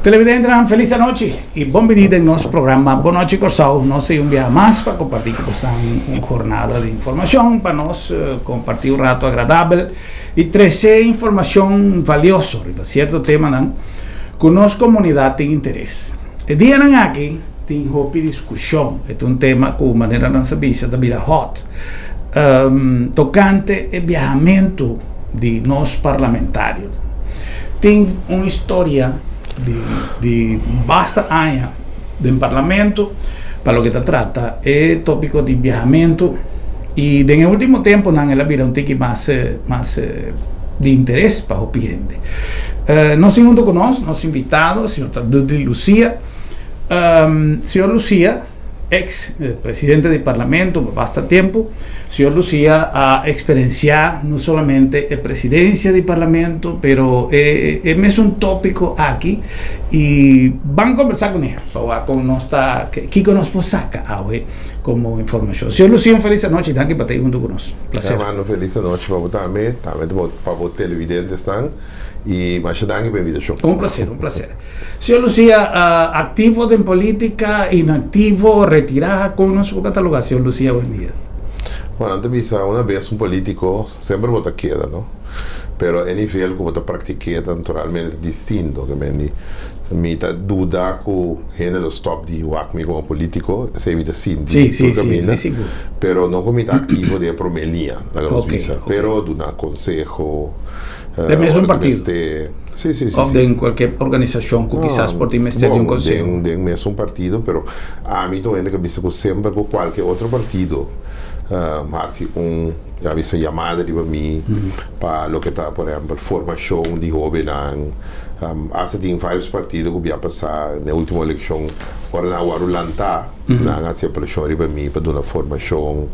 Televidentenan felis anochi y bon bini den nos programa Bon Nochi Kòrsou. Nos ei un biaha mas pa kompartí ku bosan un jornada di informashon pa nos kompartí un rato agradabel y trese informashon valioso riba sierto temanan ku nos komunidat tin interes. E dianan aki tin hopi diskushon, e ta un tema ku manera nan sa bisa ta bira hot tokante e biahamentu di nos parlamentarionan. Tin un historia di di basta aña den parlamento pa loke ta trata e tópiko di biahamentu i den e último temponan el a bira un tiki mas mas di interes pa hopi hende. Nos tin hunto ku nos, nos invitado, señor ta Dudley Lucia. Señor Lucia, ex presidente di parlamento pa basta tempu, señor Lucia a eksperensiá no solamente e presidensia di parlamento, pero e e mesun tópiko aki i ban kombersá kuné pa wak kon nos ta, kiko nos por saka awe komo informashon. Señor Lucia un felis anochi, danki pa ta ei huntu ku nos. Plaser. Hermano felis anochi pa bo tambe, tambe pa bo televidentesnan i masha danki pa e invitashon. Un plaser, un plaser. Señor Lucia, activo den politica, inactivo, retira, con nos por cataloga señor Lucia hoy en dia? Bueno, nan ta bisa una bes un politico semper bo ta keda, no? Pero e nivel cu bo ta practiqué ta naturalmente distinto. Ke men di, mi ta duda cu hende lo stop di wak mi como politico, esey mi ta sinti tur caminda, pero no cu mi ta activo den e prome liña, laga nos bisa, pero duna conseho, Den mes un partido? Sí, sí, sí. Of den cualkier organisacion cu kisas por tin mester di un conseho? Den, den mes un partido, pero ami ta un hende cu a bisa cu semper cu cualkier otro partido haci un, a bisa yamada riba mi pa loke ta, por ehempel, formacion di hobennan. Hasta tin varios partido cu bia pasa den ultimo eleccion ora nan a wòrdu lanta, Nan a haci preshon riba mi pa duna formacion.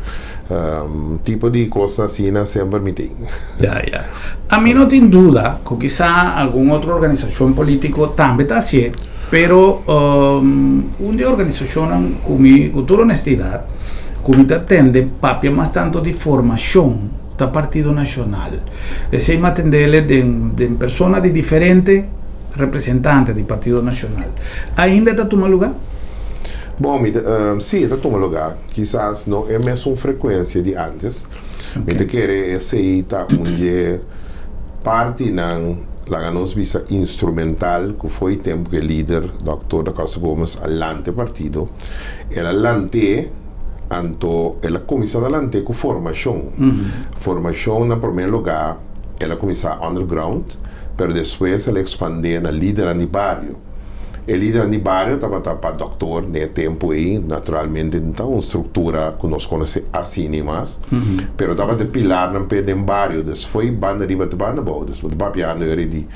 Tipo di cosnan asina semper mi tin. Ya, ya. Ami no tin duda cu kisa algun otro organisacion politico tambe ta hacié, pero un di e organisacionnan cu mi, cu tur honestidad, cu mi ta tende papia mas tanto di formacion ta Partido Nacional. Esey mi a tendele den, den persona di diferente representante di Partido Nacional. Ainda ta tuma lugar? Bon, mi ta, si, e ta tuma lugar. Kisas no e mesun frekuensia di antes. Mi ta kere esei ta un dje partinan, laga nos bisa instrumental, ku foi tempu ku e lider, Dòkter Da Costa Gomez, a lanta e partido. El a lant'é, anto el a kuminsá ta lant'é ku formashon. Formashon na promé lugá el a kuminsá underground, pero despues el a ekspandé na lidernan di bario. E lidernan di bario tabata pa dòktor den e tempu ei, naturalmente no ta un struktura ku nos konosé asina i mas, pero tabata e pilarnan p'e den bario, dus fo'i banda riba te banda abou. Dus bo ta papiando eri di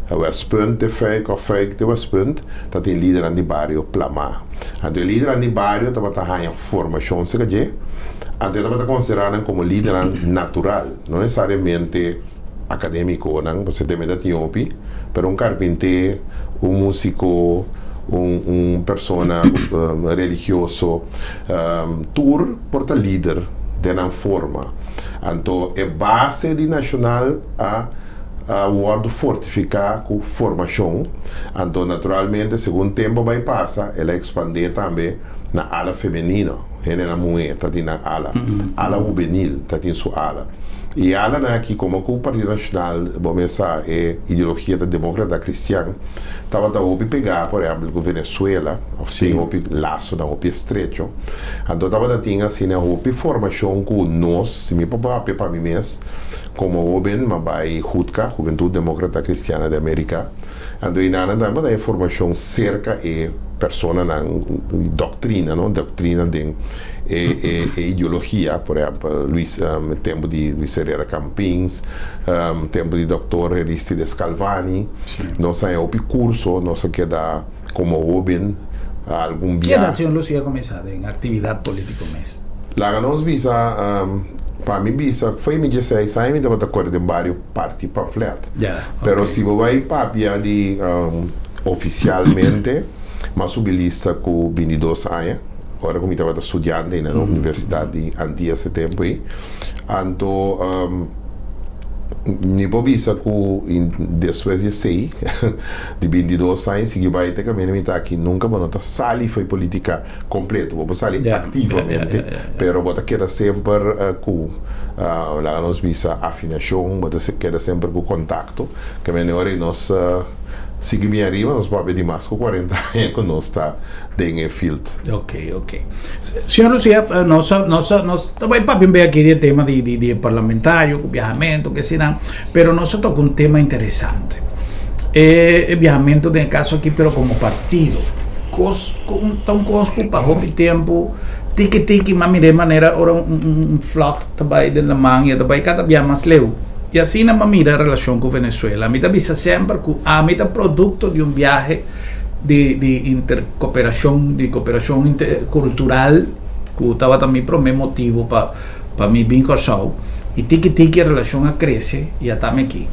Westpunt te Fuik òf Fuik te Westpunt, ta tin lidernan di bario plamá. Anto e lidernan di bario tabata haña formashon serka dje, anto e tabata konsiderá nan komo lidernan natural, no nesesariamente. Akadémikonan, pasobra te meta tin hopi, pero un karpinté, un músiko, un un persona religioso, tur por ta lider den nan forma. Anto e base di Nashonal a a wòrdu fortifiká ku formashon, anto naturalmente segun tempu a bai pasa el a ekspandé tambe na ala femenino, hendenan muhé ta tin nan ala, ala hubenil ta tin su ala. I e alanan aki, komo ku Partido Nashonal, bo mes sa, e ideologia ta demókrata kristian, tabata hopi pegá, por ehèmpel, ku Venezuela, òf tin hopi lasonan hopi estrecho. Anto tabata tin asina hopi formashon ku nos, si mi por papia pa mi mes, komo hóben, m'a bai Jutka, Juventud Demókrata Kristiana de Amérika, Anto e nan tambe ta e formashon serka e personanan, doktrina, no? Doktrina den e e e ideologia, por ehèmpel Luis tempu di Luis Herrera Campins, tempu di dòktor Aristides Calvani, nos a haña hopi kurso, nos a keda komo hóben algun Ki bia. edat señor Lucia a kuminsá den aktividat polítiko mes? Laga nos bisa, pa mi bisa, fo'i mi dieseis aña mi tabata kore den bario parti pamflet. Pero si bo bai papia di ofisialmente, m'a subi lista ku bintidos aña, ora ku mi tabata studiante na universidat di Antias e tempu ei. Anto. Mi por bisa ku despues di esei, di 22 aña sigui bai te kaminda mi ta aki, nunka bo no ta sali for e politika kompleto. Bo por sali aktivamente, pero bo ta keda semper ku, laga nos bisa, afinashon, bo ta keda semper ku kontakto. Kaminda ora ei nos sigui bin ariba, nos papia di mas ku 40 aña ku nos ta den e field. Ok, ok. Señor Lucia, nos nos nos ta bai papia un bey aki di e tema di di di e parlamentario ku biahamento ke asina, pero nos a toka un tema interesante. E e biahamento den e kaso aki pero komo partido. Kos ku ta un kos ku pa hopi tempu tiki tiki m'a mira e manera ora un un un flot ta bai den laman i e ta bai kada bia mas leu. I asina m'a mira e relashon ku Venezuela. Mi ta bisa semper ku ami ta produkto di un biahe di di intercooperacion di cooperacion intercultural cu tabata mi prome motibo pa pa mi bin Corsou y tiki tiki e relacion a crece y a tami aki.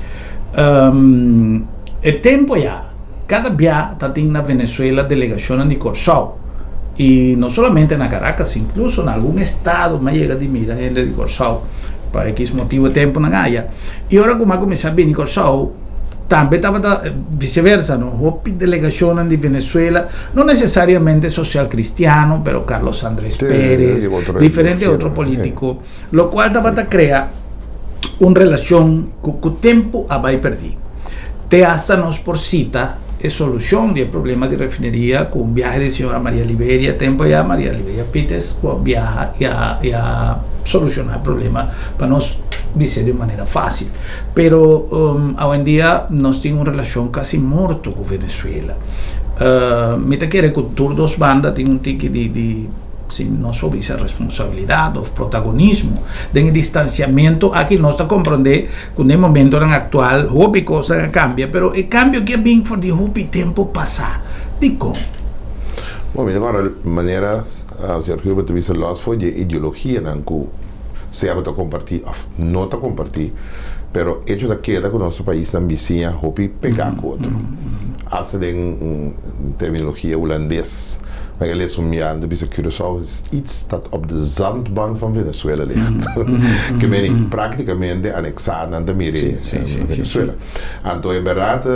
E tempo ya cada bia ta tin na Venezuela delegacionnan di Corsou y no solamente na Caracas incluso na algun estado mi a yega di mira hende di Corsou pa equis motibo e temponan aya y ora cu mi a cuminsa bini Corsou Tambe tabata viceversa, no? Hopi delegacionnan di Venezuela, no necesariamente social cristiano, pero Carlos Andrés Sí, Pérez, y otro diferente ideología, otro sí. político, lo cual tabata crea un relacion cu cu tempo a bay perdi. Te hasta nos por cita e solucion di e problema di refineria cu un biahe di señora Maria Liberia, tempo ya Maria Liberia Pietersz cu a biaha y a y a soluciona e problema pa nos bis'e di un manera facil. Pero awendia nos tin un relashon kasi morto ku Venezuela. Mi ta kere ku tur dos banda tin un tiki di di si nos por bisa responsabilidat òf protagonismo den e distansiamentu aki. Nos ta komprondé ku den momentonan aktual hopi kosnan a kambia, pero e kambio aki a bin for di hopi tempu pasá. Dikon? Bon, mi ta kòrda manera señor Hubert ta bisa lòs for di e ideologianan ku sea bo ta kompartí òf no ta kompartí, pero echo ta keda ku nos paisnan bisiña hopi pegá ku otro. Asta den un terminologia hulandes, nan ke lesa un mianda bisa Curaçao is iets dat op de zandbank van Venezuela ligt. Ke meni praktikamente aneksá nan ta mira Venezuela. Anto en bèrdat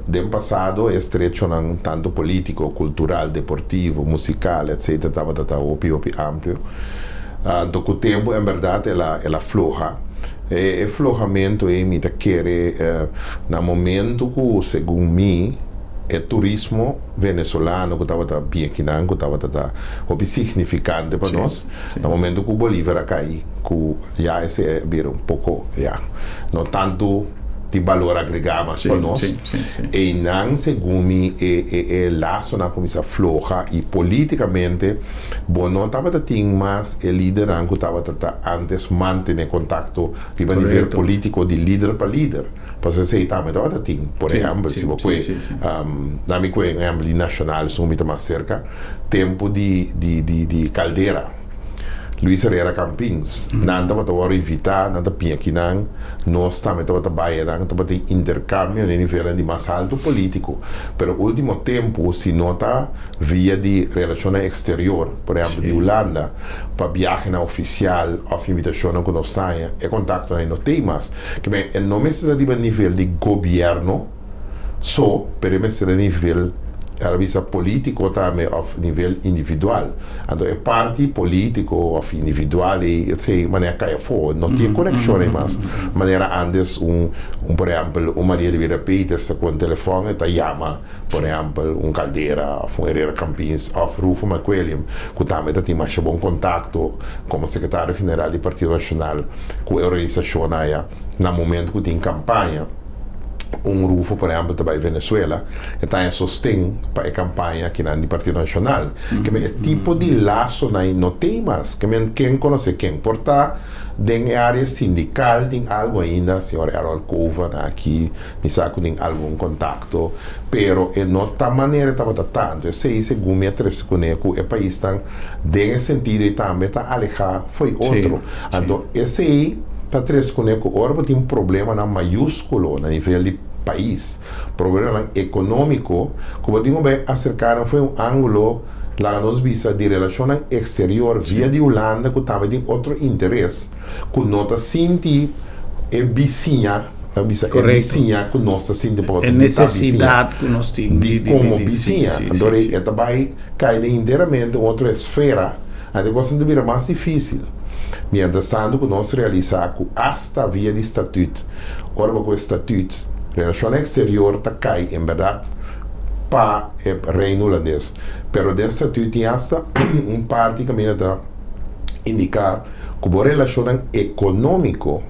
den pasado e estrechonan tantu polítiko, kultural, deportivo, musikal, etcetera tabata ta hopi hopi amplio. Anto ku tempu en bèrdat el a el a floha. E e flohamentu ei mi ta kere na momentu ku segun mi e turismo venezolano ku tabata bin akinan ku tabata ta hopi signifikante pa nos, na momentu ku Bolívar a kai ku ya esei a bira un poko ya no tantu di balor agregá mas pa nos. Einan segun mi e e e lasonan a kuminsá floha i polítikamente Bo no tabata tin mas e lidernan ku tabata ta antes mantene kontakto riba nivel polítiko di lider pa lider. Pasobra esei tambe tabata tin. Por ehèmpel, si bo kue, na mi kue un ehèmpel di Nashonal, esun mi ta mas serka, tempu di di di di Caldera. Luis Herrera Campins, nan tabata wòrdu invitá, nan ta piña kinan, nos tambe tabata bai einan, tabatin interkambio na e nivelnan di mas haltu polítiko. Pero último tempu, si no ta via di relashonnan eksterior, por ehèmpel di Hulanda, pa biahenan ofisial òf invitashonnan ku nos taña, e kontaktonan ei no tei mas. Ke men, e no mester ta riba nivel di gobièrnu so, pero e mester ta nivel, el a bisa, polítiko tambe òf nivel individual. Anto e parti polítiko òf individual ei, esei manera kai afó, no tin konekshon ei mas. Manera ántes un, por ehèmpel, un Maria Elvira Peters ta ku un telefòn e ta yama. Por ehèmpel, un Caldera òf un Herrera Campins òf Rufo McWilliam, ku tambe ta tin masha bon kontakto komo sekretario general di Partido Nashonal ku e organisashon aya na momento ku tin kampaña. Un Rufo, por ehèmpel, ta bai Venezuela, e ta haña sosten pa e kampaña akinan di Partido Nashonal. Ke men e tipo di lasonan ei no tin mas. Ke men ken konosé ken. Por ta den e área sindikal tin algu ainda, señor Errol Cova na aki. Mi sa ku tin algun kontakto, pero e no ta manera e tabata tantu. Esei segun mi a trese kuné ku e paisnan den e sentido ei tambe ta alehá fo'i otro. Anto esei ta trese kuné ku ora bo tin problemanan mayúskulo na nivel di pais, problemanan ekonómiko, ku bo tin ku bai aserká nan fo'i un ángulo, laga nos bisa, di relashonnan eksterior via di Hulanda ku tambe tin otro interes ku no ta sinti. E bisiña, ta bisa e bisiña ku nos ta sinti pa E nesesidat ku nos tin di komo bisiña. Anto e ta bai kai den enteramente un otro esfera, anto e kosnan ta bira mas difísil. Mientras tanto ku nos realisá ku asta via di statüt, ora bo ku e statüt, relashonnan eksterior ta kai en bèrdat pa e Reino Hulandes. Pero den statüt tin asta un parti kaminda ta indiká ku bo relashonnan ekonómiko,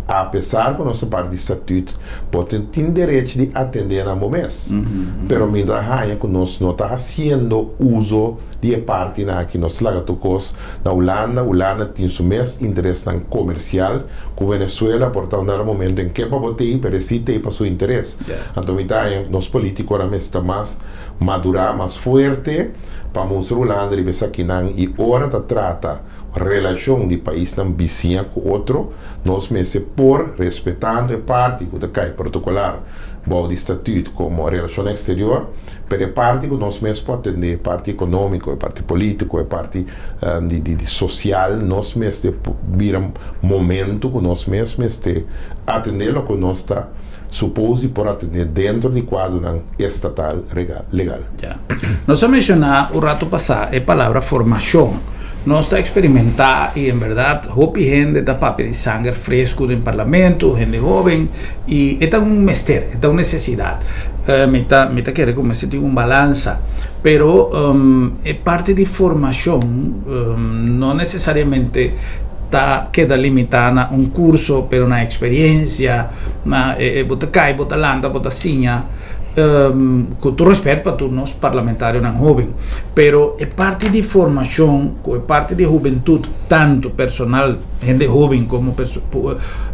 apesar ku nos ta parti di statüt, bo tin tin derechi di atendé nan bo mes. Pero mi ta haña ku nos no ta hasiendo uso di e partinan aki. Nos ta laga tur kos na Hulanda. Hulanda tin su mes interesnan komersial ku Venezuela, por ta un dado momento en ke pa bo t'ei, pero e si t'ei pa su interes. Anto mi ta haña nos polítikonan mester ta mas madurá, mas fuerte pa mustra Hulanda riba esakinan i ora ta trata relashon di paisnan bisiña ku otro, nos mester por, respetando e parti ku ta kai protokolar bou di statüt komo relashon eksterior, pero e parti ku nos mes por atendé, e parti ekonómiko, e parti polítiko, e parti di sosial, nos mester bira momento ku nos mes mester atendé loke nos ta supos di por atendé dentro di kuadronan estatal legal. Ya. Nos a menshoná un rato pasá e palabra formashon. Nos ta eksperimentá i en bèrdat hopi hende ta papia di sanger fresku den parlamento, hende hóben, i e ta un mester, e ta un nesesidat. Mi ta mi ta kere ku mester tin un balansa, pero e parti di formashon no nesesariamente ta keda limitá na un kurso, pero na eksperiensia, na e bo ta kai, bo ta lanta, bo ta siña. Ku tur respet pa tur nos parlamentarionan hoben, pero e parti di formashon ku e parti di hubentut, tantu personal, hende hoben komo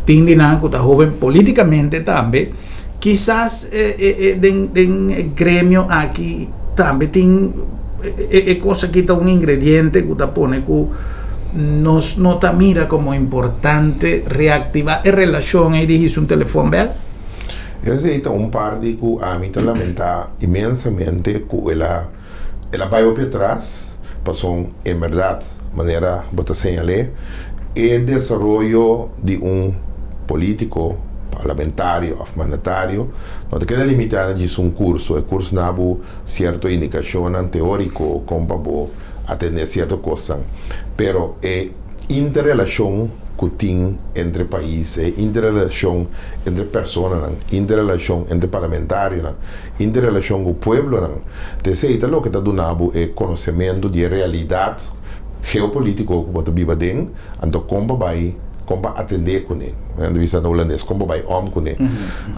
tin di nan ku ta hoben politikamente tambe, kisas den den e gremio aki tambe tin e kos aki ta un ingrediente ku ta pone ku nos no ta mira komo importante reaktivá e relashon ei di hisa un telefòn bèl. Esei ta un parti ku ami ta lamentá inmensamente ku el a el a bai hopi atras, pasobra en bèrdat, manera bo ta señal'é, e desaroyo di un polítiko, parlamentario òf mandatario no ta keda limitá na djis un kurso. E kurso na bo sierto indikashonnan teóriko kon pa bo atendé sierto kosnan, pero e interrelashon ku tin entre pais, e interrelashon entre personanan, interrelashon entre parlamentarionan, interrelashon ku pueblonan, ta esei ta loke ta duna bo e konosementu di e realidat geopolítiko ku bo ta biba aden, anto kon pa bai, kon pa atendé kuné. Nan ta bisa na hulandes, kon pa bai om kuné.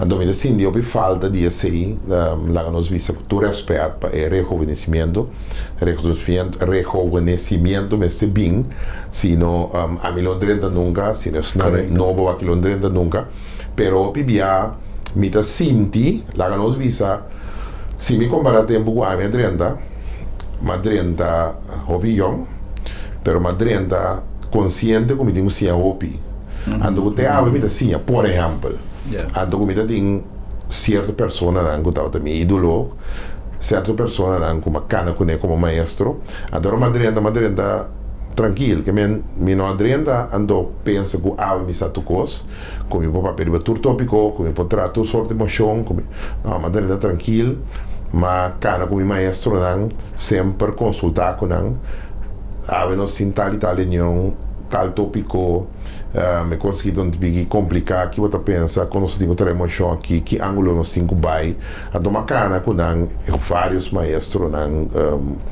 Anto mi ta sinti hopi falta di esei, laga nos bisa ku tur rèspèt pa e rehovenesimiento. Rehovenecimiento mester bin, sino ami lo drenta nunca, sino esnan nobo aki lo drenta nunca. Pero hopi bia mi ta sinti, laga nos bisa, si mi compara tempo cu ami a drenta, m'a drenta hopi yong, pero m'a drenta consciente cu mi tin cu siña hopi. Anto cu te awe mi ta siña, por ehempel, anto cu mi ta tin cierto personanan cu tabata mi idolo, Sierto personanan ku m'a kana kuné komo maestro, anto ora m'a drenta, m'a drenta trankil. Ke men, mi no a drenta anto pensa ku awe mi sa tur kos, ku mi por papia riba tur tópiko, ku mi por traha tur sort di moshon, ku mi. No, m'a drenta trankil, m'a kana ku mi maestronan, semper konsultá ku nan. Awe nos tin tal i tal reunion, tal tópiko. Mi kos aki ta un bigi kompliká, ki bo ta pensa? Kon nos tin ku traha e moshon aki? Ki ángulo nos tin ku bai? A tuma kana ku nan vários maestronan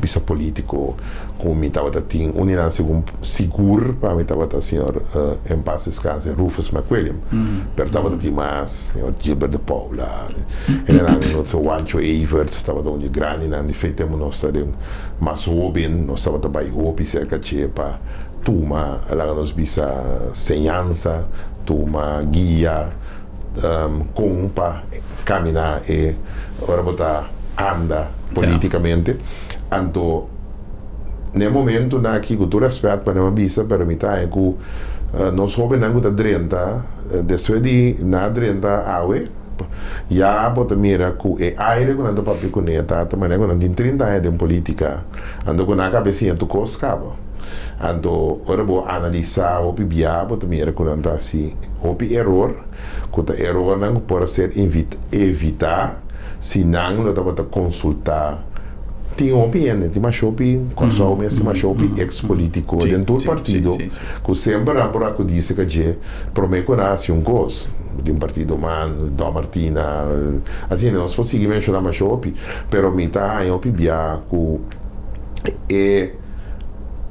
bisa polítiko ku mi tabata tin. Un di nan segun sigur pa mi tabata señor en pas deskanse Rufus McWilliam. Pero tabata tin mas, señor Gilbert de Paula, hendenan Wancho Everts tabata un di e grandinan di fe tempu nos ta den mas hóben nos tabata bai hopi serka dje pa tuma laga nos bisa señansa, tuma guia kon pa kaminá e ora bo ta anda polítikamente. Anto na e momentunan aki ku tur rèspèt pa nan a bisa pero mi ta haña ku nos hóbennan ku ta drenta despues di nan a drenta awe. Ya bo ta mira ku e aire ku nan ta papia kuné ta ta manera ku nan tin 30 aña den polítika, anto ku nan a kaba siña tur kos kaba. Anto ora bo analisá hopi bia bo ta mira ku nan ta hasi hopi eror, ku ta erornan ku por a ser evitá si nan lo tabata konsultá. Tin hopi hende, tin masha hopi Kòrsou mes, tin masha hopi eks polítiko den tur partido ku semper nan por akudí serka dje promé ku nan hasi un kos. Tin partido man, Don Martina, asina nos por sigui menshoná masha hopi, pero mi ta haña hopi bia ku e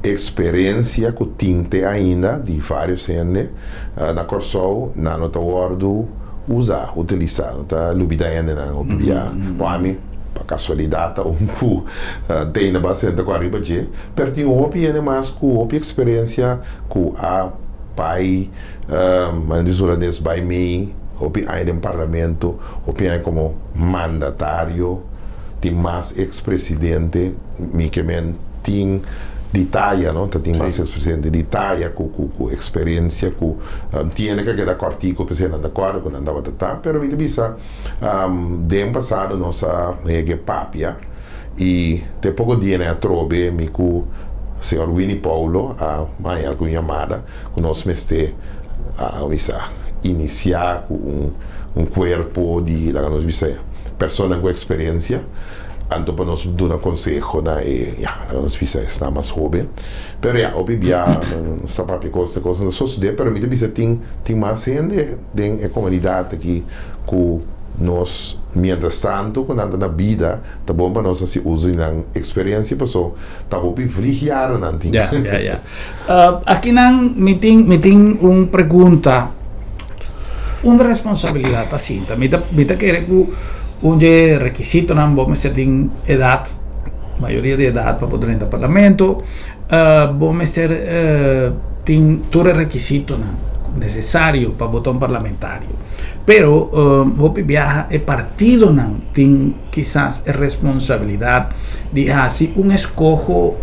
eksperensia ku tin te ainda di vários hende na Kòrsou nan no ta wòrdu usa, utilisá, no ta lubidá hendenan hopi bia. Bo ami pa kasualidat ta un ku te ainda ba senta ku ariba dje, pero tin hopi hende mas ku hopi eksperensia ku a bai, manera di hulandes, bai mei hopi aña den parlamento, hopi aña komo mandatario, tin mas ekspresidente. Mi ke men tin di taya, no? Ta tin mas expresidente di taya ku ku ku experiencia ku tiene ke keda kòrtiku p'esei nan ta kòrda ku nan tabata ta. Pero mi ta bisa den pasado nos a hege papia i te poko dia nan atrobe mi ku señor Winnie Paulo a haña algun yamada ku nos mester a bisa inisiá ku un un kuerpo di laga nos bisa personanan ku experiencia. Anto pa nos duna konseho na e, ya, laga nos bisa esnan mas hoben. Pero ya, hopi bia nan sa papia kos, e kosnan ta sosodé, pero mi ta bisa tin tin mas hende den e komunidat aki ku nos mientras tanto ku nan ta na bida ta bon pa nos hasi uso di nan eksperensia paso ta hopi vligiado nan tin. Ya, ya, ya. Akinan mi tin mi tin un pregunta. Un responsabilidat ta sinta. Mi ta mi ta kere ku un dje rekisitonan bo mester tin edat, mayoria di edat pa bo drenta parlamento. Bo mester tin tur e rekisitonan nesesario pa bo ta un parlamentario. Pero hopi biaha e partidonan tin kisas e responsabilidat di hasi un eskoho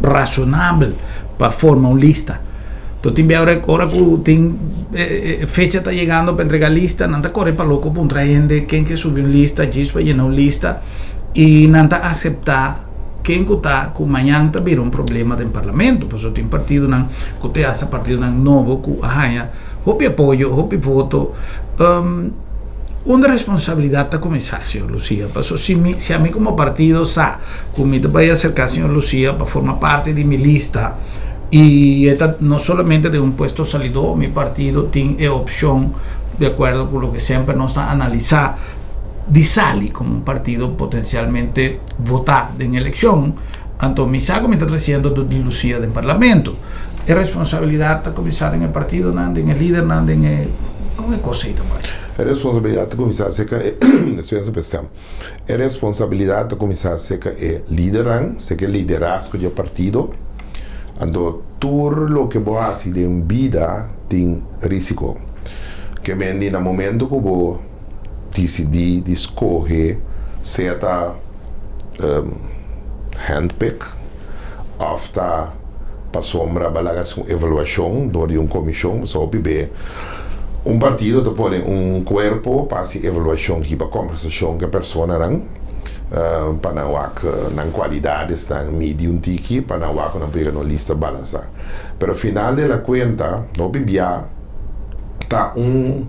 rasonabel pa forma un lista. Pero tin bia ora ora ku tin fecha ta yegando pa entrega lista, nan ta kore pa loko puntra hende ken ke subi un lista djis pa yena un lista i nan ta aseptá ken ku ta ku mañan ta bira un problema den parlamento. Pasobra tin partidonan ku te hasta partidonan nobo ku a haña hopi apoyo, hopi voto. Unda responsabilidat ta kuminsá, señor Lucia? Pasobra si mi si ami komo partido sa ku mi ta bai aserká señor Lucia pa forma parti di mi lista, I e ta no solamente den un puesto salidó, mi partido tin e opshon, di akuerdo ku loke semper nos ta analisá, di sali komo un partido potensialmente votá den elekshon. Anto mi sa ku mi ta tresiendo Dudley Lucia den parlamento. E responsabilidat ta kuminsá den e partidonan, den e lidernan, den e, kon e kos ei ta bai? E responsabilidat ta kuminsá serka e, E responsabilidat ta kuminsá serka e lidernan, serka e liderazgo di e partido. Anto tur loke bo hasi den bida tin risiko. Ke men di na momento ku bo disidí di skohe sea ta handpick òf ta pasobra bo a laga hasi un evaluashon dor di un komishon, pasobra hopi be un partido ta pone un kuerpo pa hasi evaluashon hiba kombersashon ku e personanan pa nan wak nan kualidadesnan midi un tiki pa nan wak ku nan por yega na un lista balansá. Pero final de la kuenta hopi bia ta un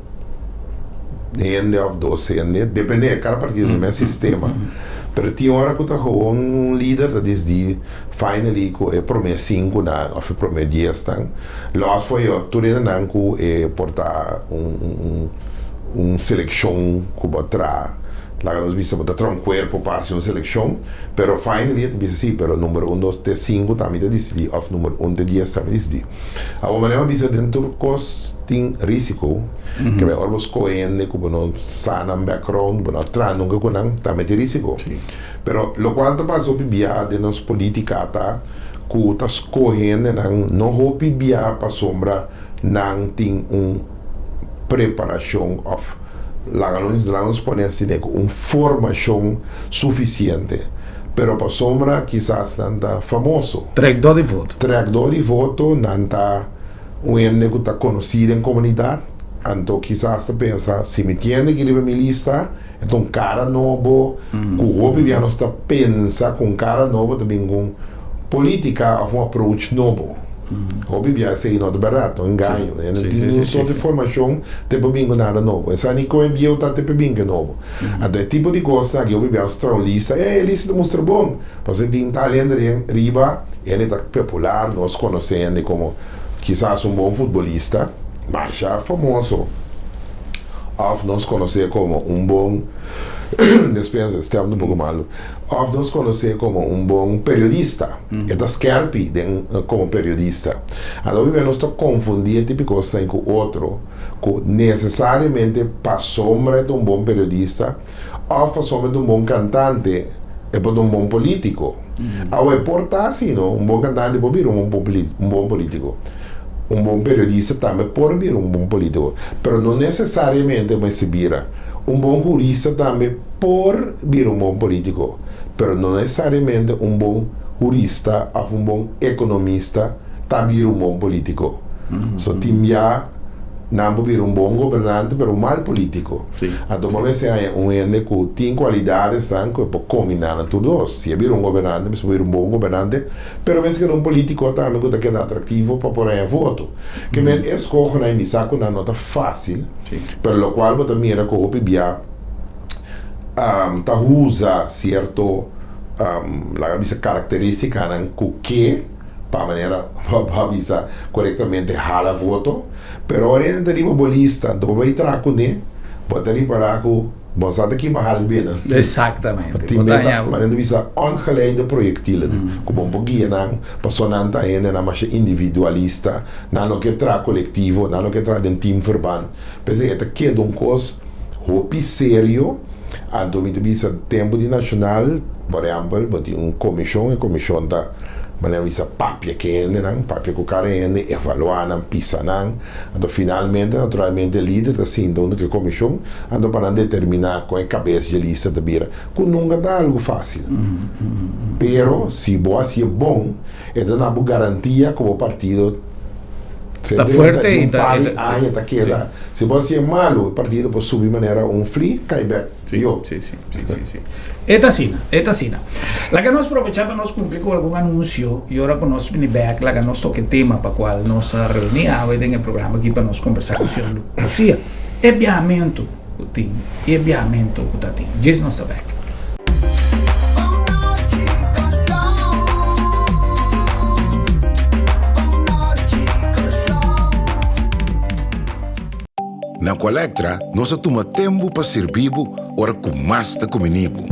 hende òf dos hende, depende, kada partido tin mes sistema, pero tin ora ku ta gewoon un lider ta disdi finally ku e prome sinkunan òf e prome diesnan, lòs for e tur hendenan ku e por ta un un selekshon ku bo a traha, laga nos bisa bo ta traha un kuerpo pa hasi un selekshon, pero finally e ta bisa si, pero number un, dos, te sinku tambe ta disidí òf number un te dies tambe ta disidí. Awor manera bo bisa den tur kos tin risiko, ke bai ora bo skohe hende ku bo no sa nan background, bo no a traha nunka ku nan, tambe tin risiko. Pero lokual ta pasa hopi bia den nos politika ta ku ta skohe hendenan no hopi bia pasobra nan tin un preparashon òf laga nos laga nos pone asina ku un formashon sufisiente, pero pasobra kisas nan ta famoso. Trekdó di voto. Trekdó di voto, nan ta un hende ku ta konosí den komunidat. Anto kisas ta pensa, si mi tiende ki riba mi lista, e ta un kara nobo, ku hopi bia nos ta pensa ku un kara nobo ta bin ku un politika òf un approach nobo. Hopi bia esei no ta bèrdat, ta un engaño. E no tin un sort di formashon te por bin ku nada nobo. E sa ni kon e bieu ta te por bin ku e nobo. Anto e tipo di kosnan aki hopi bia nos traha un lista, e lista ta mustra bon, pasobra tin tal hende riba, hende ta popular, nos konosé hende komo kisas un bon futbolista. Masha famoso òf nos konosé komo un bon despensa stèm ta un poko malu òf nos konosé komo un bon periodista e ta skèrpi den komo periodista anto hopi bes nos ta konfundí e tipo di kosnan ku otro ku nesesariamente pasobra e ta un bon periodista òf pasobra e ta un bon kantante e por ta un bon polítiko. Awe por ta así no, un bon kantante por bira un bon polítiko, un bon periodista tambe por bira un bon polítiko, pero no nesesariamente mester bira. Un bon hurista tambe por bira un bon polítiko, pero no nesesariamente un bon hurista òf un bon ekonomista ta bira un bon polítiko. So tin bia. Nan por bira un bon gobernante pero un mal politico. Anto bo mester haña un hende cu tin cualidadesnan cu e por combina nan tur dos. Si e bira un gobernante mester por bira un bon gobernante pero mester keda un politico tambe cu ta keda atractivo pa por haña voto. Ke men e escohonan y mi sa cu nan no ta facil pero locual bo ta mira cu hopi bia ta usa cierto laga bisa caracteristicanan cu ke. Pa manera bo a bisa korektamente hala voto, pero ora e ta riba bo lista, anto bo bai traha kuné, bo ta ripará ku bo sa ta kiba hal binnen. Exactamente. Tin bes ta manera ta bisa ongeleide projectielen, ku bo por guia nan, pasobra nan ta hendenan masha individualista, nan no ke traha kolektivo, nan no ke traha den teamverband. P'esei e ta keda un kos hopi serio, anto mi ta bisa tempu di nashonal, por ehèmpel, bo tin un komishon, e komishon ta. Manera mi sa papia ku e hendenan, papia ku kada hende, evaluá nan, pisa nan. Anto finalmente, naturalmente, e lider ta sinta huntu ku e komishon, anto pa nan determiná kon e kabes dje lista ta bira, ku nunka ta algu fásil. Pero si bo hasié bon, e ta na bo garantia ku bo partido Ta fuerte i ta. Un par di aña ta keda. Si bo hasié malu, e partido por subi manera un fli, kai bèk. Sí, sí, sí, sí, sí, sí. E ta asina, e ta asina. Laga nos probechá pa nos kumpli ku algun anunsio i ora ku nos bini bèk laga nos toka e tema pa kual nos a reuní awe den e programa aki pa nos kombersá ku señor Lucia. E biahamentu ku tin i e biahamentu ku ta tin. Djis nos ta bèk. Na Aqualectra nos a tuma tempu pa sirbi bo ora ku mas ta kumini bo.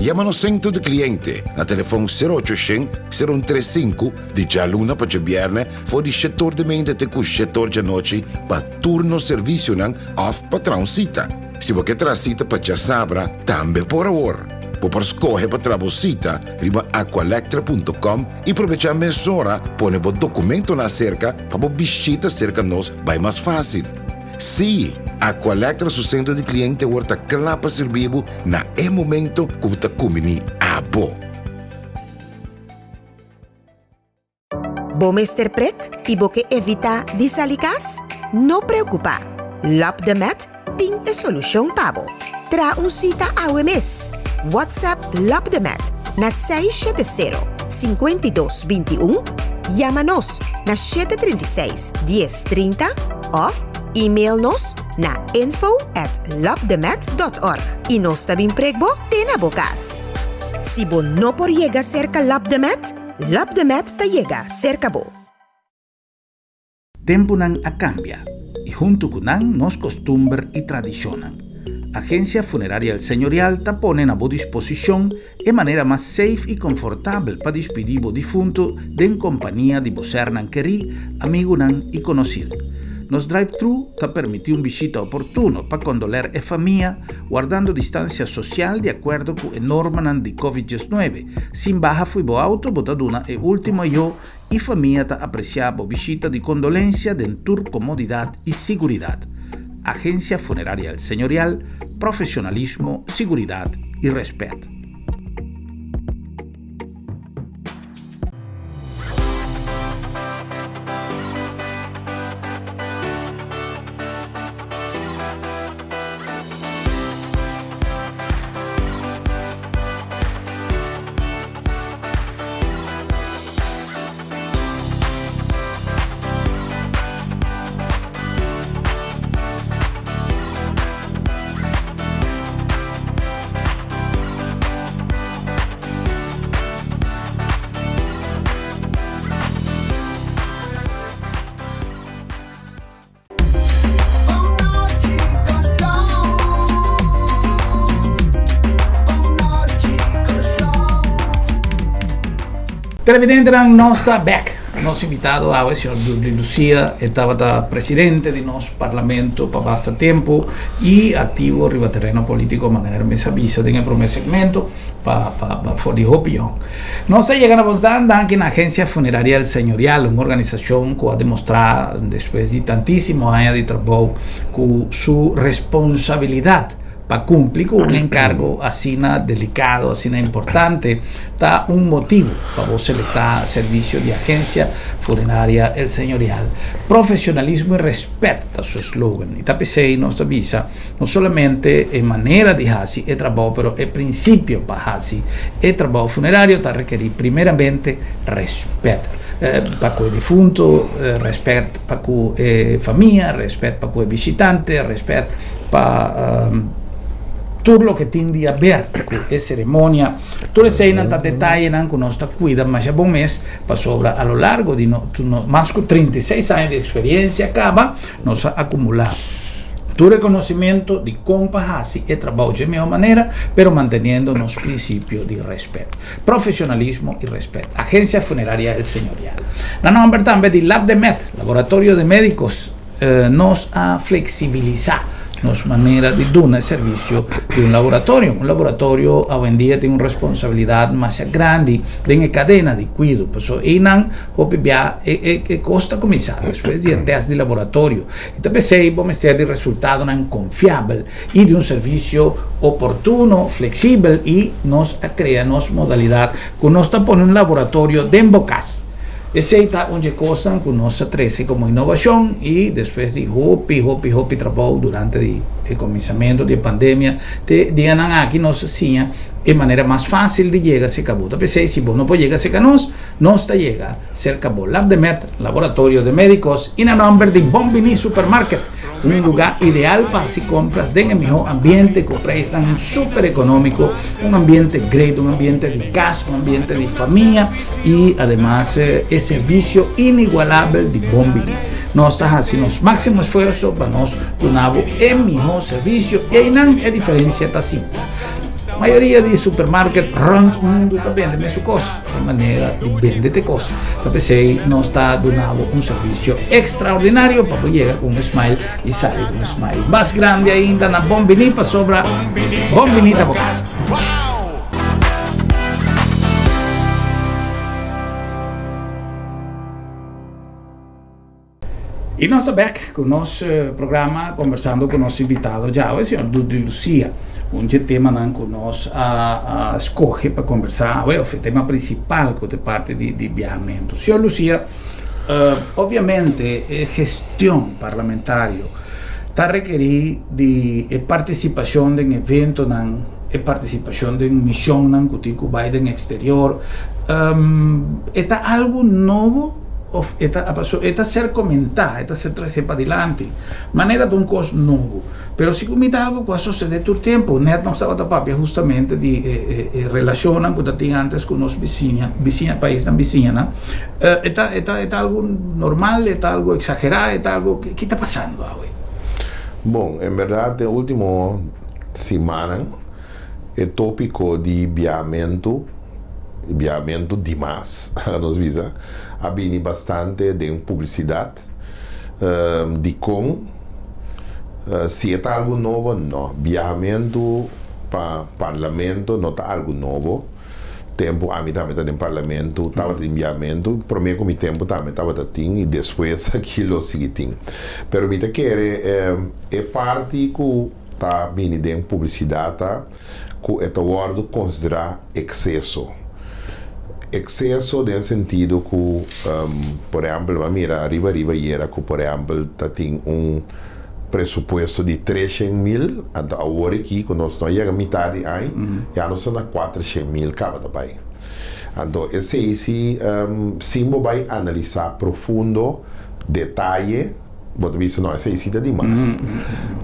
Yama nos sentro di kliente na telefon sero ocho shen, sero un tres sinku di djaluna pa djabièrnè for di shetor di meinta te ku shetor djanochi pa tur nos servisionan òf pa traha un sita. Si bo ke traha sita pa djasabra tambe por awor. Bo por skohe pa traha bo sita riba aqualectra punto com i probechá mesora pone bo dokumentonan aserka pa bo bishita serka nos bai mas fásil. Sí, Aqualectra su sentro di kliente awor ta kla pa sirbi bo na e momento ku bo ta kumbiní abo. Bo mester prek i bo ke evitá di sali kas? No preokupá! Lap de Met tin e solushon pa bo. Traha un sita awe mes! WhatsApp Lap de Met na 670 52 21, yama nos na 736 10 30 òf email nos na info at lapdemet.org i nos ta bin prek bo te na bo kas. Si bo no por yega serka Lap de Met, Lap de Met ta yega serka bo. Tempunan a kambia i huntu ku nan nos kostumber i tradishonnan. Agensia Funeraria El Señorial ta pone na bo disposishon e manera mas safe i konfortabel pa dispidí bo difuntu den kompania di bo sernan kerí, amigunan i konosir. Nos drive-thru ta permití un bishita oportuno pa kondoler e famia, wardando distansia sosial di akuerdo ku e normanan di Covid 19. Sin baha fo'i bo auto bo ta duna e ultimo ayó I famia ta apresiá bo bishita di kondolensia den tur komodidat i siguridat. Agensia Funeraria El Señorial, profesionalismo, siguridat i rèspèt. Televidentenan, nos ta bek. Nos invitado awe, señor Dudley Lucia, e tabata presidente di nos parlamento pa basta tempo y activo riba tereno politico manera mi sa bisa den e prome segmento pa pa pa for di hopi yong. Nos ta yega na bosnan danki na Agencia Funeraria El Señorial, un organisacion cu a demostra despues di tantisimo aña di trabou cu su responsabilidad Pa cumpli cu un encargo asina delicado, asina importante, ta un motivo pa bo selecta servicio di Agencia Funeraria El Señorial. Profesionalismo y respet ta su eslogan y ta p'esey nos ta bisa no solamente e manera di haci e trabou pero e principio pa haci e trabou funerario ta rekeri primeramente respet pa cu e difunto, respet pa cu e famia, respet pa cu e bishitante, respet pa tur loke tin di haber ku e seremonia. Tur eseinan ta detayenan ku nos ta kuida masha bon mes, pasobra a lo largo di no, mas ku 36 aña di eksperensia kaba, nos a akumulá tur e konosementu di kon pa hasi e trabou dje mihó manera, pero manteniendo nos prinsipio di rèspèt, profeshonalismo i rèspèt. Agencia Funeraria El Señorial. Na nòmber tambe di Labdemed, Laboratorio de Médicos. Nos a fleksibilisá nos manera di duna e servisio di un laboratorio. Un laboratorio awendia tin un responsabilidat masha grandi den e kadena di kuido. Pasobra einan hopi bia e kos ta kuminsá despues di e tèst di laboratorio. I ta p'esei bo mester di resultadonan konfiabel i di un servisio oportuno, fleksibel i nos a krea nos modalidat ku nos ta pone un laboratorio den bo kas. Esei ta un dje kosnan ku nos a trese komo inovashon i despues di hopi, hopi, hopi trabou durante di e kuminsamentu di e pandemia te dianan aki nos a siña e manera mas fásil di yega serka bo. Ta p'esei si bo no por yega serka nos, nos ta yega serka bo. Labdemed, Laboratorio de Médicos i na nòmber di Bon Biní Supermarket, un lugá ideal pa hasi kompras den e mihó ambiente ku preisnan super ekonómiko, un ambiente great, un ambiente di kas, un ambiente di famia. I ademas e servisio inigualabel di Bon Bini. Nos ta hasi nos máksimo esfuerso pa nos duna bo e mihó servisio i einan e diferensia ta simpel. Mayoria di supermarket rònt mundu ta bende mesun kos, e manera di bende te kos. Ta p'esei nos ta duna bo un servisio ekstraordinario pa bo yega ku un smile i sali ku un smile mas grandi ainda na Bon Bini pasobra Bon Bini ta bo kas. I nos ta bek ku nos programa kombersando ku nos invitado djawe, señor Dudley Lucia. Un dje temanan ku nos a skohe pa kombersá awe, òf e tema prinsipal ku ta parti di biahamentu. Señor Lucia, obviamente e gestion parlamentario ta rekerí di e partisipashon den eventonan, e partisipashon den mishonnan ku tin ku bai den eksterior. E ta algu nobo òf e ta paso e ta ser komentá, e ta ser tresé padilanti manera ta un kos nobo. Pero si ku mi ta algu ku a sosodé tur tempu. Nèt nos tabata papia hustamente di e e relashonnan ku ta tin ántes ku nos bisiña, bisiña, paisnan bisiñanan. E ta e ta e ta algu normal, e ta algu eksagerá, e ta algu, ki ta pasando awe? Bon, en bèrdat e último Simannan e tópiko di biamentu, biamentu dimas, laga nos bisa, a bini bastante den publisidat. Dikon? Si e ta algu nobo? No. Biahamentu pa parlamento no ta algu nobo. Tempu ami tambe ta den parlamento tabata tin biahamentu. Promé ku mi tempu tambe tabata tin i despues aki lo sigui tin. Pero mi ta kere e parti ku. Ta bini den publisidat ta ku e ta wòrdu konsiderá ekseso. Ekseso den sentido ku, por ehèmpel, bo a mira ariba riba yera ku por ehèmpel ta tin un presupuesto di treshen mil, anto awor aki ku nos no a yega mitar di aña, ya nos ta na kuatershen mil kaba ta bai. Anto esei si sin bo bai analisá profundo detaye, Bo ta bisa, no, esei si ta dimas.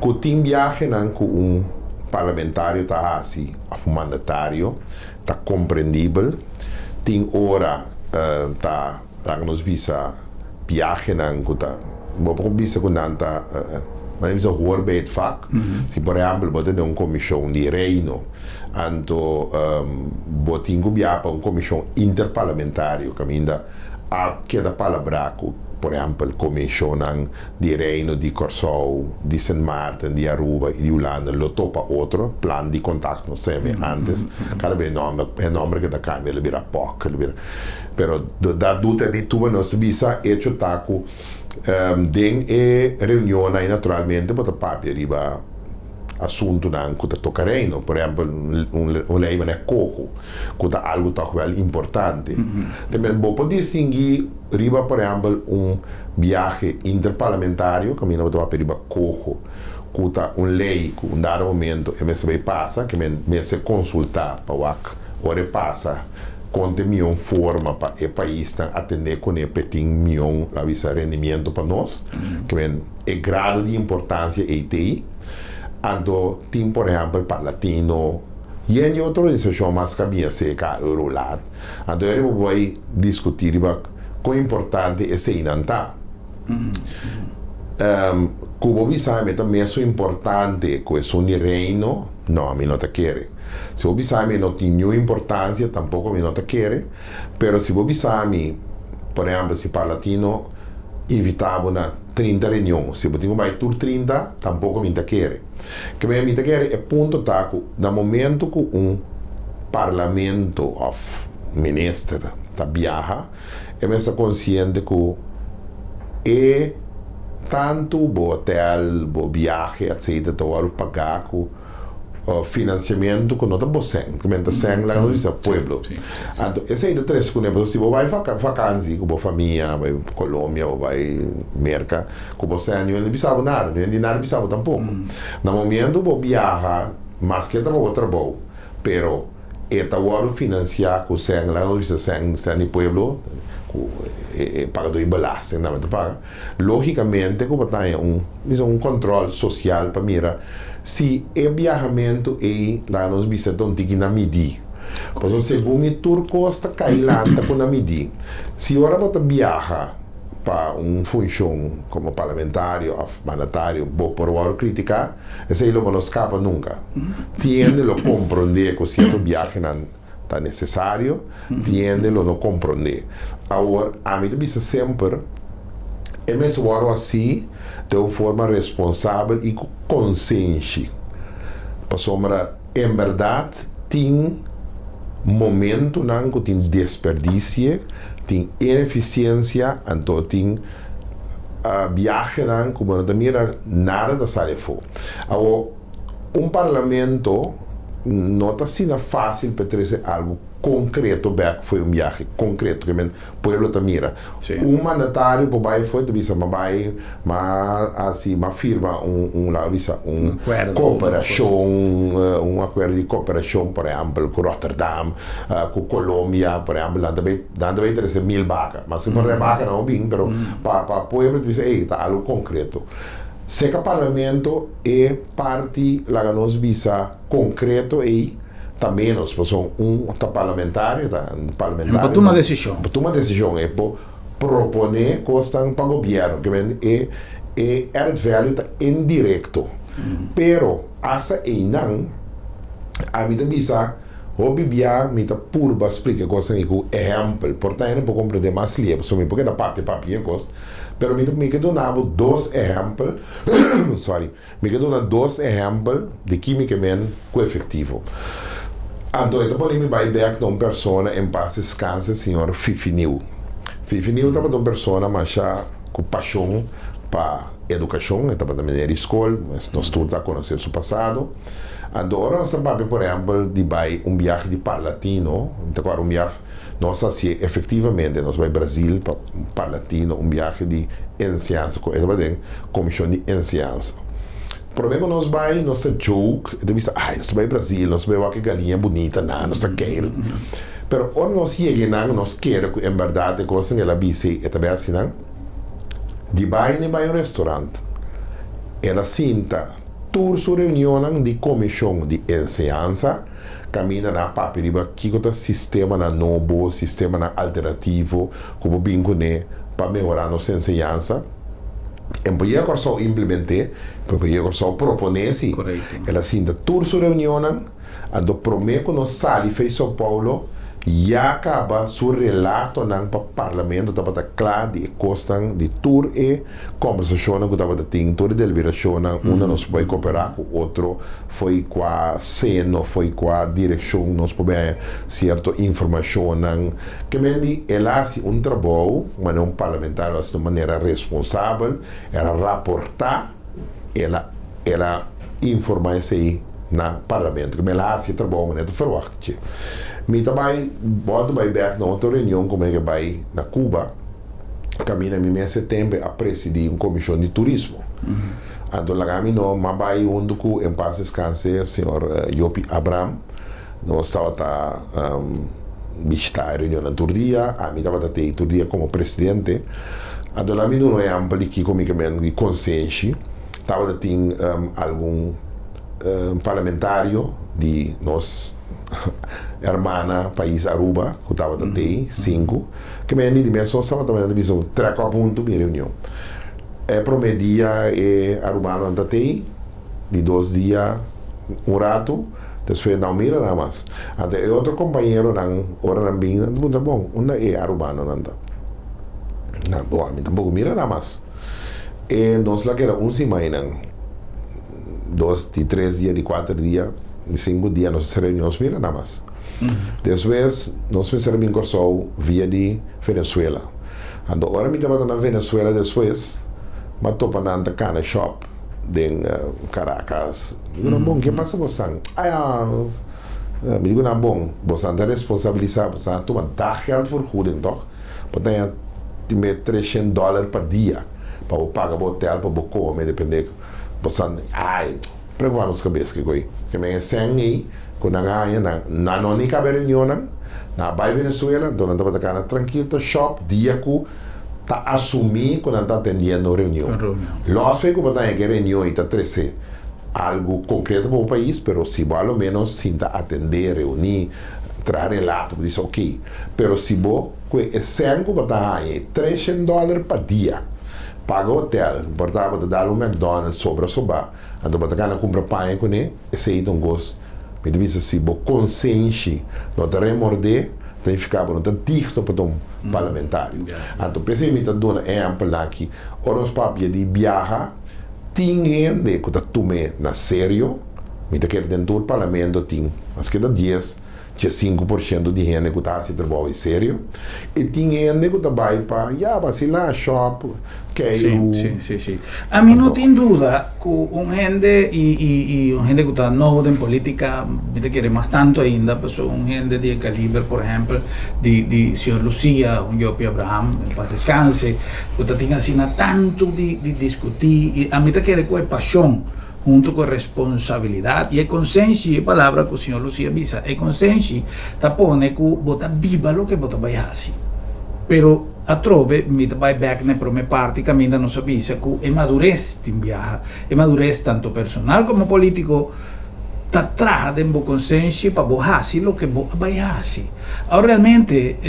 Ku tin biahenan ku un parlamentario ta hasi òf un mandatario ta komprendibel. Tin ora ta, laga nos bisa, biahenan ku ta, bo por bisa ku nan ta. Nan bisa hoor bij het vak. Si por ehèmpel bo ta den un komishon di Reino, anto bo tin ku biaha pa un komishon interparlamentario kaminda a keda palabrá ku por ehèmpel komishonnan di Reino di Kòrsou, di Sint Maarten, di Aruba i di Hulanda lo topa otro, plan di kontakto nos ta yam'é ántes, kada bes e nòmber keda kambia, lo bira pòk, lo bira, pero dat doet er niet toe, nos ta bisa echo ta ku Den e reunionnan ei naturalmente bo ta papia riba asuntunan ku ta toka Reino. Por ehèmpel, un lei manera koho, ku ta algu tòg wèl importante. También bo por distinguí riba, por ehèmpel, un biahe interparlamentario kaminda bo ta papia riba koho, ku ta un lei ku un dado momento e mester bai pasa, ke mester konsultá pa wak ora e pasa. Kon ta e mion forma pa e paisnan atendé kuné p'e tin mion, la bisa, rendimiento pa nos? Ke men e grado di importansia ei t'ei. Anto tin por ehèmpel Parlatino yen di otro organisashon mas ku a bini aserka Eurolat. Anto e riba bo bai diskutí riba kon importante eseinan ta. Ku bo bisa mi ta mesun importante ku esun di Reino? No, mi no ta kere. Si bo bisa mi no tin niun importansia, tampoko mi no ta kere. Pero si bo bisa mi, por ehèmpel, si Parlatino invitá bo na 30 reunion, si bo tin ku bai tur 30, tampoko mi ta kere. Ke manera mi ta kere? E punto ta ku na momento ku un parlamento òf minister ta biaha, E mester konsiente ku e tantu bo hotel, bo biahe etcetera ta wòrdu pagá ku finansiamentu ku no ta bo sèn, ku men ta sèn laga nos bisa pueblo. Anto esei ta trese kuné pasobra si bo bai vakansi ku bo famia, bai Colombia o bai Merka ku bo sèn niun hende bisa bo nada, niun hende di nada bisa bo tampoko. Na momentu bo biaha maske ta pa bo trabou pero E ta wòrdu finansiá ku sèn, laga nos bisa sèn, sèn di pueblo, ku e pagadó di belasting tambe ta paga. Lógikamente ku bo ta haña un, bisa un kòntròl sosial pa mira si e biahamentu ei, laga nos bisa ta un tiki na midí. Pasobra segun mi tur kos ta kai lanta ku na midí. Si ora bo ta biaha pa un funshon komo parlamentario òf mandatario bo por wòrdu kritiká, Esei lo bo no skapa nunka. Tin hende lo komprondé ku sierto biahenan ta nesesario, tin hende lo no komprondé. Awor, ami ta bisa semper, e mester wòrdu hasí den un forma responsabel i ku konsenshi. Pasobra en bèrdat tin momentunan ku tin desperdisie, tin inefisiensia, anto tin. Biahenan ku bo no ta mira nada ta sali afó. Awor, un parlamento no ta asina fásil pa e trese algu konkreto bèk fo'i un biahe konkreto ke men pueblo ta mira. Un mandatario por bai afó i ta bisa m'a bai m'a hasi m'a firma un un laga bisa un koperashon un akuerdo di koperashon por ehèmpel ku Rotterdam ku Colombia por ehèmpel nan ta bai Nan ta bay trece mil baca. Mas si por e baca nan bin, pero pa pa pueblo ta bisa ey ta algo concreto. Seca parlamento e parti laga nos bisa concreto ey ta menos pasobra un ta parlamentario ta un parlamentario. No por tuma decision. No por tuma decision e por propone cosnan pa gobierno ke men e e added value ta indirecto. Pero hasta eynan ami ta bisa. Hopi bia mi ta purba splika e kosnan aki ku ehèmpel. Por ta hende por komprendé mas lia, pasobra mi por keda papia papia e kos. Pero mi ta mi ke duna bo dos ehèmpel, sorry, mi ke duna dos ehèmpel di ki mi ke men ku efektivo. Anto e ta pone mi bai bèk na un persona en pas deskanse, señor Fifi Nieuw. Fifi Nieuw tabata un persona masha ku pashon pa edukashon, e tabata meneer di skol, nos tur ta konosé su pasado. Anto ora nos ta papia por ehempel di bai un biahe di Parlatino, mi ta kòrda un biahe nos a hasié efectivamente, nos bai Brazil pa Parlatino un biahe di enseñansa ku e tabata den komishon di enseñansa. Promé ku nos bai nos ta joke, e ta bisa ay nos ta bai Brazil, nos ta bai wak e galiña bunita nan, nos ta keir. Pero ora nos yega einan nos kere ku en bèrdat e kosnan el a bisa ei e ta bai hasi nan. Di bai ni bai un restaurant, el a sinta. Tur su reunionnan di Komishon di Enseñansa kaminda nan a papia riba kiko ta sistemanan nobo, sistemanan alternativo ku por bin kuné pa mehorá nos enseñansa. En por yega Kòrsou implement'é, pero por yega Kòrsou proponé si. Korekto. El a sinta tur su reunionnan, anto promé ku nos sali fei São Paulo, ya kaba su relatonan pa Parlamento tabata kla di e kosnan, di tur e kòmbersashonnan ku tabata tin, tur e deliberashonnan unda nos por bai koperá ku otro, fo'i kua seno, fo'i kua direkshon nos por bai haña sierto informashonnan. Ke men di el a hasi un trabou manera un parlamentario a hasi di un manera responsabel, el a raportá, el a el a informá esei na parlamento. Ke men el a hasi e trabou manera ta ferwagt dje. Mi ta bai bòlta bai bèk na otro reunion ku mi a bai na Cuba, kaminda mi mes e tempu a presidí un komishon di turismo. Anto laga mi no m'a bai huntu ku en pas deskanse señor Jopie Abraham. Nos tabata bishita e reunionnan tur dia, ami tabata tei tur dia komo presidente. Anto la mi duna un ehèmpel di kiko mi ke men di konsenshi. Tabata tin algun parlamentario di nos hermana pais Aruba ku tabata tei, sinku, ke men di di mes nos tabata manda bisa trèk òp huntu bin reunion. E promé dia e arubanonan ta tei. Di dos dia un ratu, despues nan mira nan mas. Anto e otro kompañeronan ora nan bin nan ta puntra, bon, unda e arubanonan ta? Nan, bo, ami tampoko mira nan mas. E nos la keda un siman einan, dos, di tres dia, di kuater dia, di sinku dia nos a sera reunion, nos mira nan mas. Despues nos mester a bin Kòrsou via di Venezuela. Anto ora mi tabata na Venezuela despues, m'a topa nan ta kana shòp. Den Caracas. Mi dico nan bon, ke pasa bosnan? Ay mi dico nan bon, bosnan ta responsabilisa, bosnan a tuma daggeldvergoeding toch? Bo ta haña tin be treshen dollar pa dia pa bo paga bo hotel, pa bo come, depende bosnan, ay, preocupa nos cabes kiko ei. Ke men e sèn ei ku nan a haña, nan nan no ni caba e reunionnan, nan a bai Venezuela, anto nan tabata cana trankil ta shop dia ku ta asumí ku nan ta atendiendo un reunion. Lòs fe ku bo ta haña ku e reunion ei ta trese algu konkreto pa bo pais, pero si bo a lo ménos sinta atendé, reuní, traha relato, bo bisa okey. Pero si bo ku e sèn ku bo ta haña ei, treshen dòler pa dia, paga hotèl, por ta bo ta dal un McDonald's sobra sobá, anto bo ta gana kumpra paña kuné, esei ta un kos, mi ta bisa si bo konsenshi no ta remordé, ta nifiká bo no ta digno pa ta un parlamentario. Anto p'esei mi ta duna ehèmpel aki, ora nos papia di biaha, tin hende ku ta tum'é na serio, mi ta kere den tur parlamento tin maske ta dies, dje 5% di hende ku ta hasi trabou ei serio, i tin hende ku ta bai pa ya basilá, shòp, keiru. Sí, sí, sí. Ami no tin duda ku un hende i i i un hende ku ta nobo den politika, mi ta kere mas tantu ainda, pasobra un hende di e kaliber por ehèmpel di di señor Lucia, un Jopie Abraham, en pas deskanse, ku ta tin asina tantu di di diskutí i ami ta kere ku e pashon huntu ku e responsabilidat i e konsenshi, e palabra ku señor Lucia bisa, e konsenshi ta pone ku bo ta biba loke bo ta bai hasi. Pero atrobe mi ta bai bèk na e promé parti kaminda nos a bisa ku e madures tin biaha, e madures tantu personal komo polítiko ta traha den bo konsenshi pa bo hasi loke bo a bai hasi. Awor realmente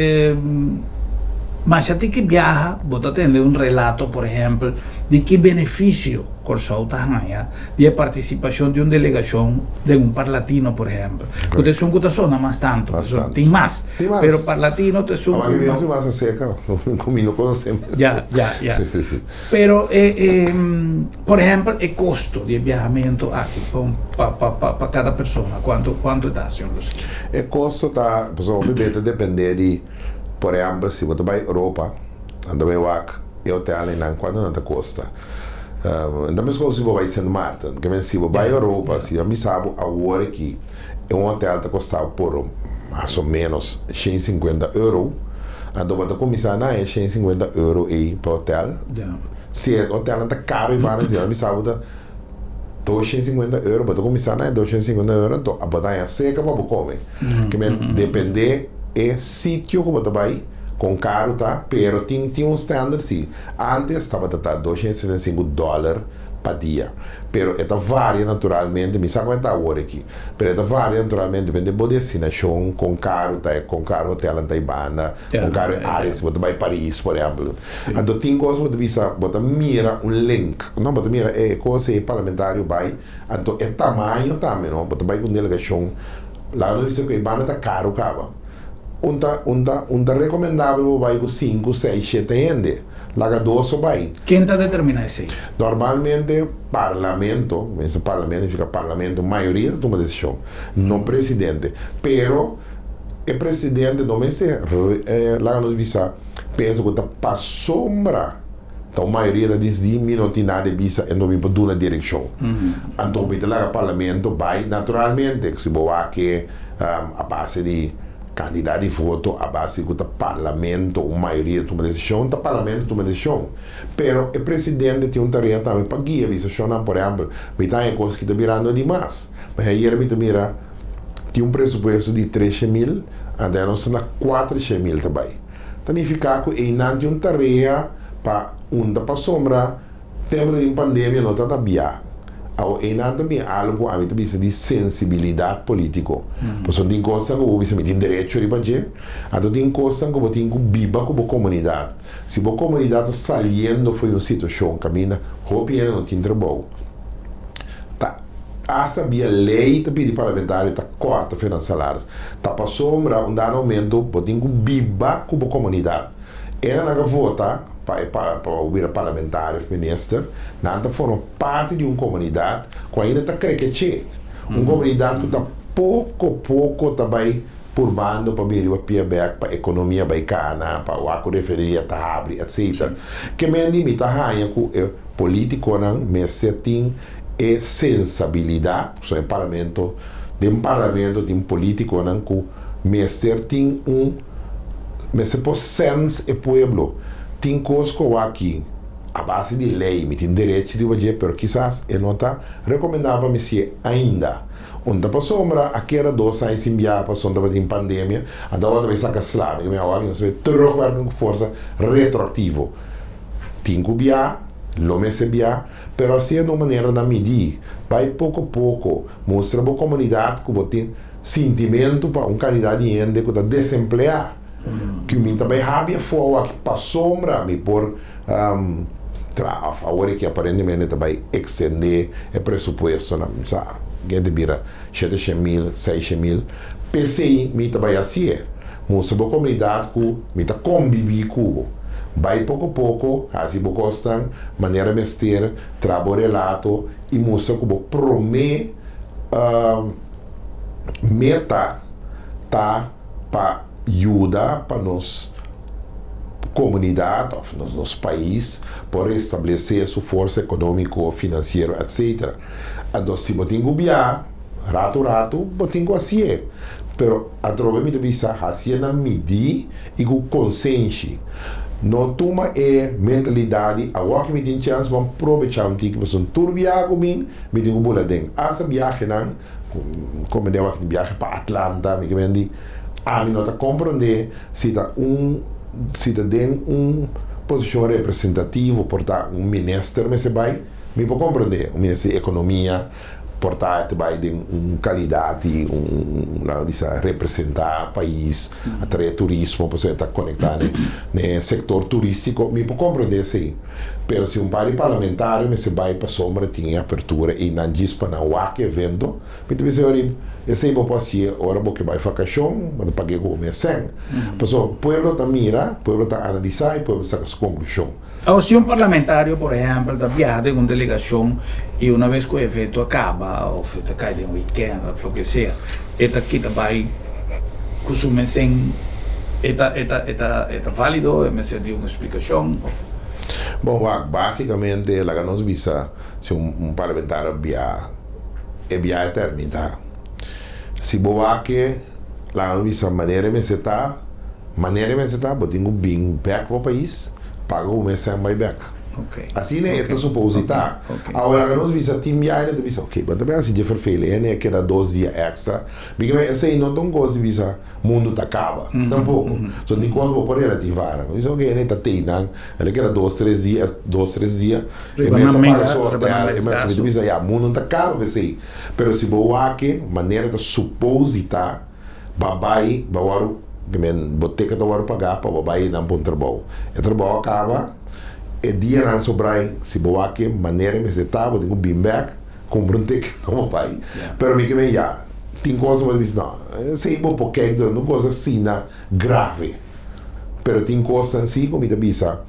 masha tin ki biaha bo ta tende un relato por ehèmpel di ki benefisio Kòrsou ta haña di e partisipashon di un delegashon den un Parlatino, por ehèmpel, ku ta esun ku ta sona mas tantu, pasobra tin mas, pero Parlatino ta esun ku. Awor mi hasi mas aserka ku mi no konosé mes. Ya, ya, ya. Pero e, e, por ehèmpel, e kosto di e biahamentu aki pa, pa, pa, pa kada persona, kuantu, kuantu e ta, señor Lucia? E kosto ta, pasobra hopi bes ta dependé di, por ehèmpel, si bo ta bai Europa, nan ta bai wak e hotel einan kuantu nan ta kosta. Nan meskos si bo bai Sint Maarten. Ke men si bo bai Europa, si nan bisa bo awor aki e un hotel ta kosta bo por mas o menos 150 euro, anto bo ta kuminsá na e 150 euro ei pa hotel. Si e hotelnan ta karo i barato, si nan bisa bo ta 250 euro, bo ta kuminsá na e 250 euro, anto bo ta haña seka pa bo kome. Ke men depende e sitio ku bo ta bai. Kon karu ta, pero tin tin un standard si. Antes tabata ta 275 dòler Pa dia. Pero e ta varia naturalmente, mi sa kon e ta awor aki, pero e ta varia naturalmente depende bo destinashon, kon karu ta e, kon karu hotelnan ta e banda, kon karu e área, si bo ta bai Paris por ehèmpel. Anto tin kos bo ta bisa, bo ta mira un link, no, bo ta mira e kos ei e parlamentario bai, anto e tamaño tambe no, bo ta bai ku un delegashon, laga nos bisa ku e banda ta karu kaba. Un ta un ta un ta rekomendabel bo bai ku sinku, seis, shete hende. Laga dos so bai. Ken ta determina esei? Normalmente parlamento, mester parlamento significa parlamento, mayoria ta tuma desishon, no presidente. Pero e presidente no mester laga nos bisa pensa ku ta pasobra ta un mayoria ta disidí mi no tin nada di bisa en mi por duna direkshon. Anto mi ta laga parlamento bai naturalmente si bo wak ke a base di kantidat di voto, a base di ku ta parlamento un mayoria ta tuma desishon, ta parlamento tuma desishon. Pero e presidente tin un tarea tambe pa guia bisa shonnan por ehèmpel mi ta haña kos ki ta birando dimas. Ma ayer mi ta mira tin un presupuesto di treshe mil anto ya nos ta na kuatershe mil ta bai. Ta nifiká ku einan tin un tarea pa unda pasobra tempu ta tin pandemia no ta ta bia. Awor einan ta bin algu ku ami ta bisa di sensibilidat polítiko. Pasobra tin kosnan ku bo bisa mi tin derecho riba dje, anto tin kosnan ku bo tin ku biba ku bo komunidat. Si bo komunidat ta saliendo for di un situashon kaminda hopi hende no tin trabou, ta asta bia lei ta pidi parlamentario ta kòrta fe nan salaris. Ta pasobra un dado momento bo tin ku biba ku bo komunidat. Enan a vota pa e pa bo bira parlamentario of minister, nan ta forma parti di un komunidat ku ainda ta krekeché. Un komunidat ku ta poko poko ta bai purbando pa bin riba pia bek, pa ekonomia bai kana, pa wak ku refereria ta habri, etcetera. Ke men di mi ta haña ku e politikonan mester tin e sensabilidat, pasobra e parlamento, den parlamento tin politikonan ku mester tin un, mester por sens e pueblo. Tin kos ku awaki a base di lei mi tin derechi riba dje, pero kisas e no ta rekomendá pa mi si'e ainda. Un ta pasobra a keda dos aña sin biaha pasobra tabatin pandemia, anto awor ta bay saca sla. Mi awor nos bay terugwerken cu forsa retroactivo. Tin cu biaha, lo mester biaha, pero haciendo un manera na midi. Bay poco poco, mustra bo comunidad cu bo tin sintimento pa un cantidad di hende cu ta desemplea. Cu mi ta bay habia afo awor aki pasobra mi por Tra of awor e ki aparentemente ta bai extende e presupuestonan, sa gente bira shete shen mil, seis shen mil, p'esei mi ta bai hacié. Mustra bo comunidad cu mi ta convivi cu bo. Bai poco poco, haci bo cosnan manera mester, tra bo relato y mustra cu bo prome meta ta pa yuda pa nos komunidat òf nos nos pais por restablesé su forsa ekonómiko, finansiero, etcetera. Anto si bo tin ku bia ratu ratu bo tin ku hasié, pero atrobe mi ta bisa hasié na midí i ku konsenshi. No tuma e mentalidat di awor ku mi tin chèns bo a probechá un tiki pasobra tur biaha ku bin mi tin ku bula den. Asta biahenan Como den wak biahe pa Atlanta mi ke men di ami no ta comprende si ta un si ta den un posicion representativo por ta un minister mester bay mi por comprende un minister di economia por ta ta bay den un calidad di un laga bisa representa pais atrae turismo pasobra e ta conecta ne sector turistico mi por comprende esey. Pero si un par di parlamentario mester bai pasobra tin e apertura i nan djis pa nan wak e evento, mi ta bisa ori esei bo por hasié ora bo ke bai vakashon, bo ta pag'é ku bo mes sèn. Pasobra pueblo ta mira, pueblo ta analisá i pueblo ta saka su konklushon. Awor si un parlamentario por ehèmpel ta biaha den un delegashon i una bes ku e evento a kaba òf e ta kai den wikènt òf loke sea, e ta kita bai ku su mes sèn, e ta e ta e ta e ta válido? E mester di un splikashon òf? Bon wak, básikamente laga nos bisa si un parlamentario bia e biahe termina. Si bo wak e, laga nos bisa manera e mester ta, manera e mester ta bo tin ku bin bèk bo pais, paga bo mes sèn bai bèk. Asina e ta supose ta. Awor laga nos bisa tin biahe ta bisa ok bo ta pensa si dje ferfeel hende a keda dos dia extra mi ke esei no ta un kos di bisa mundu ta kaba tampoko. So tin kos bo por relativa nan. Bo bisa ok hende ta tei nan el a keda dos tres dia dos tres dia e mes a paga su hotel e mes mi ta bisa ya mundu no ta kaba p'esei pero si bo wak e manera ta supose di ta. Ba bai, ba wòrdu, ke men bo teka ta wòrdu pagá pa bo bai einan pa un trabou. E trabou a kaba, e dianan sobrai, si bo wak e manera e mester ta, bo tin ku bin bèk, kumpra un teken pa bo bai. Pero mi ke men ya, tin kos ku bo ta bisa, no, esei bo por kijk durante un kos asina grave. Pero tin kosnan si ku mi ta bisa,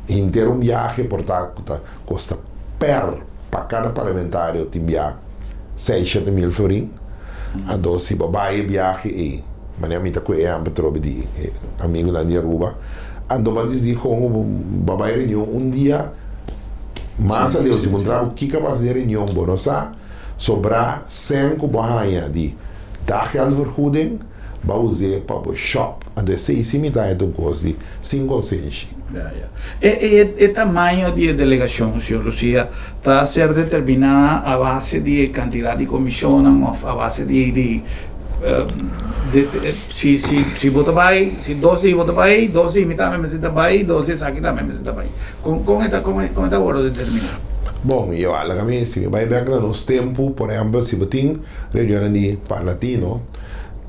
henter un biahe por ta ku ta kosta per pa kada parlamentario tin bia seis shete mil florin. Anto si bo bai e biahe ei, manera mi ta ku e ehèmpel trobe di e amigunan di Aruba, anto bo a disidi kon ku bo bai reunion un dia mas aleu, si bo ntra ku kiko a pasa den reunion bo no sa, sobrá sèn ku bo haña di daggeldvergoeding Ba us'é pa bo shop. Anto esei si mi ta haña ta un kos di sin konsenshi. Ya, ya. E, e, e tamaño di e delegashon, señor Lucia, ta ser determiná a base di e kantidat di komishonnan òf a base di, di, di, si, si, si bo ta bai, si dos di bo ta bai, dos di mi tambe mester ta bai, dos di esaki tambe mester ta bai. Kon, kon e ta, kon e, kon e ta wòrdu determiná? Bon, yo a laga mi, si mi bai bèk na nos tempu, por ehèmpel, si bo tin reunionnan di Parlatino,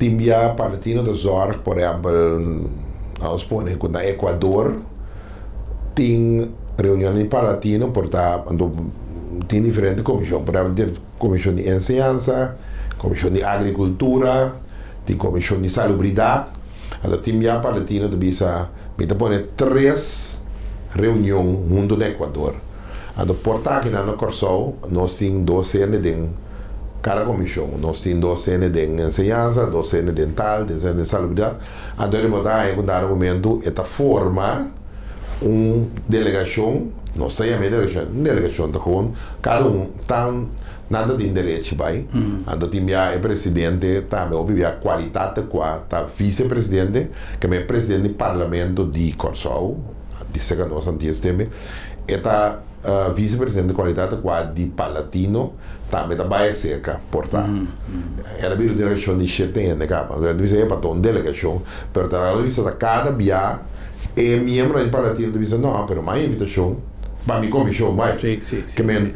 Tin bia Parlatino ta zorg, por ehempel, nos pone cu na Ecuador tin reunion di Parlatino por ta anto tin diferente comision, por ehempel tin comision di enseñansa, comision di agricultura, tin comision di salubridad, anto tin bia Parlatino ta bisa mi ta pone tres reunion hunto na Ecuador, anto por ta akinan na Corsou nos tin dos hende den. Kada komishon, nos tin dos hende den enseñansa, dos hende den tal, dos hende den salubridat. Anto e bo ta haña ku dado momentu e ta forma un delegashon, nos ta yama e delegashon, un delegashon ta gewoon kada un tan nan ta tin derechi bai. Anto tin bia e presidente tambe hopi bia kualitat ta kua ta visepresidente, keme e presidente di parlamento di Kòrsou, di seka nos antes tembe, e ta. Vicepresidente kualitat ta kua di Palatino tambe ta bai aserka por ta. El a bira un delegashon di shete hende kaba. Anto ta bisa e pa ta un delegashon, pero ta laga bisa ta kada bia e miembronan di Palatino ta bisa no, pero mai invitashon pa mi komishon bai. Ke men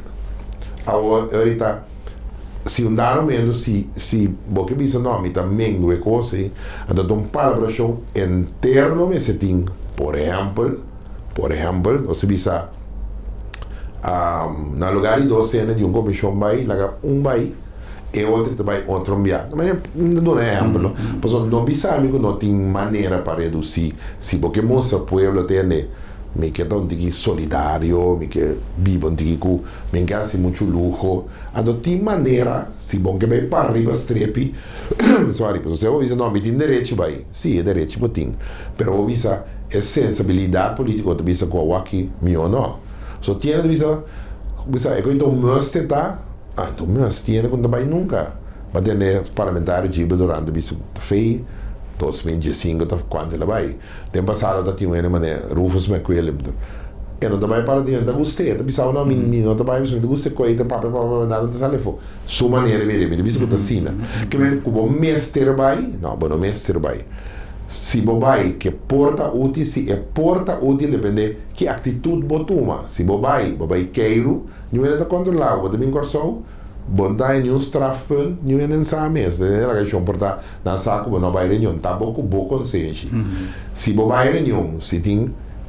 awor ahorita si un dado momento si si bo ke bisa no mi ta mengu e kos ei, anto ta un palabrashon interno mester tin, por ehèmpel. Por ehèmpel, nos ta bisa, na lugar di dos hende di un komishon bai, laga un bai, e otro ta bai otro bia. Ta manera mi ta duna ehèmpel, no? Pasobra no bisa mi ku no tin manera pa redusí. Si bo ke mustra pueblo tende, mi ke ta un tiki solidario, mi ke biba un tiki ku mi no ke hasi muchu luho. Anto tin manera, si bo ke bai pariba strepi, sorry, pasobra si bo bisa no, mi tin derechi bai. Sí, e derechi bo tin. Pero bo bisa e sensabilidat politico ta bisa cu awaki mihor no. So tiene ta bisa, bisa e cu enton mester ta, ah enton mester tiene cu no ta bay nunca. Bo a tende parlamentario Gilbert Durand ta bisa cu ta fey 2015 ta cuanto el a bay. Den pasado ta tin un hende manera Rufus McWilliam e no ta bay para tin ta guste, e ta bisa no mi no ta bay pasobra mi ta gusta e coy ta papia papia papia nada no ta sali afo. Su manera di mira, mi ta bisa ku ta asina. Ke men ku bo mester bai? No, bo no mester bai. Si bo bai, ke por ta útil? Si e por ta útil depende ki aktitut bo tuma. Si bo bai, bo bai keiru, niun hende ta kontrolá bo. Bo ta bin Kòrsou, bo no ta haña niun strafpunt, niun hende no sa mes. Den e relashon por ta nan sa ku bo no bai reunion, ta bo ku bo konsenshi. Si bo bai reunion, si tin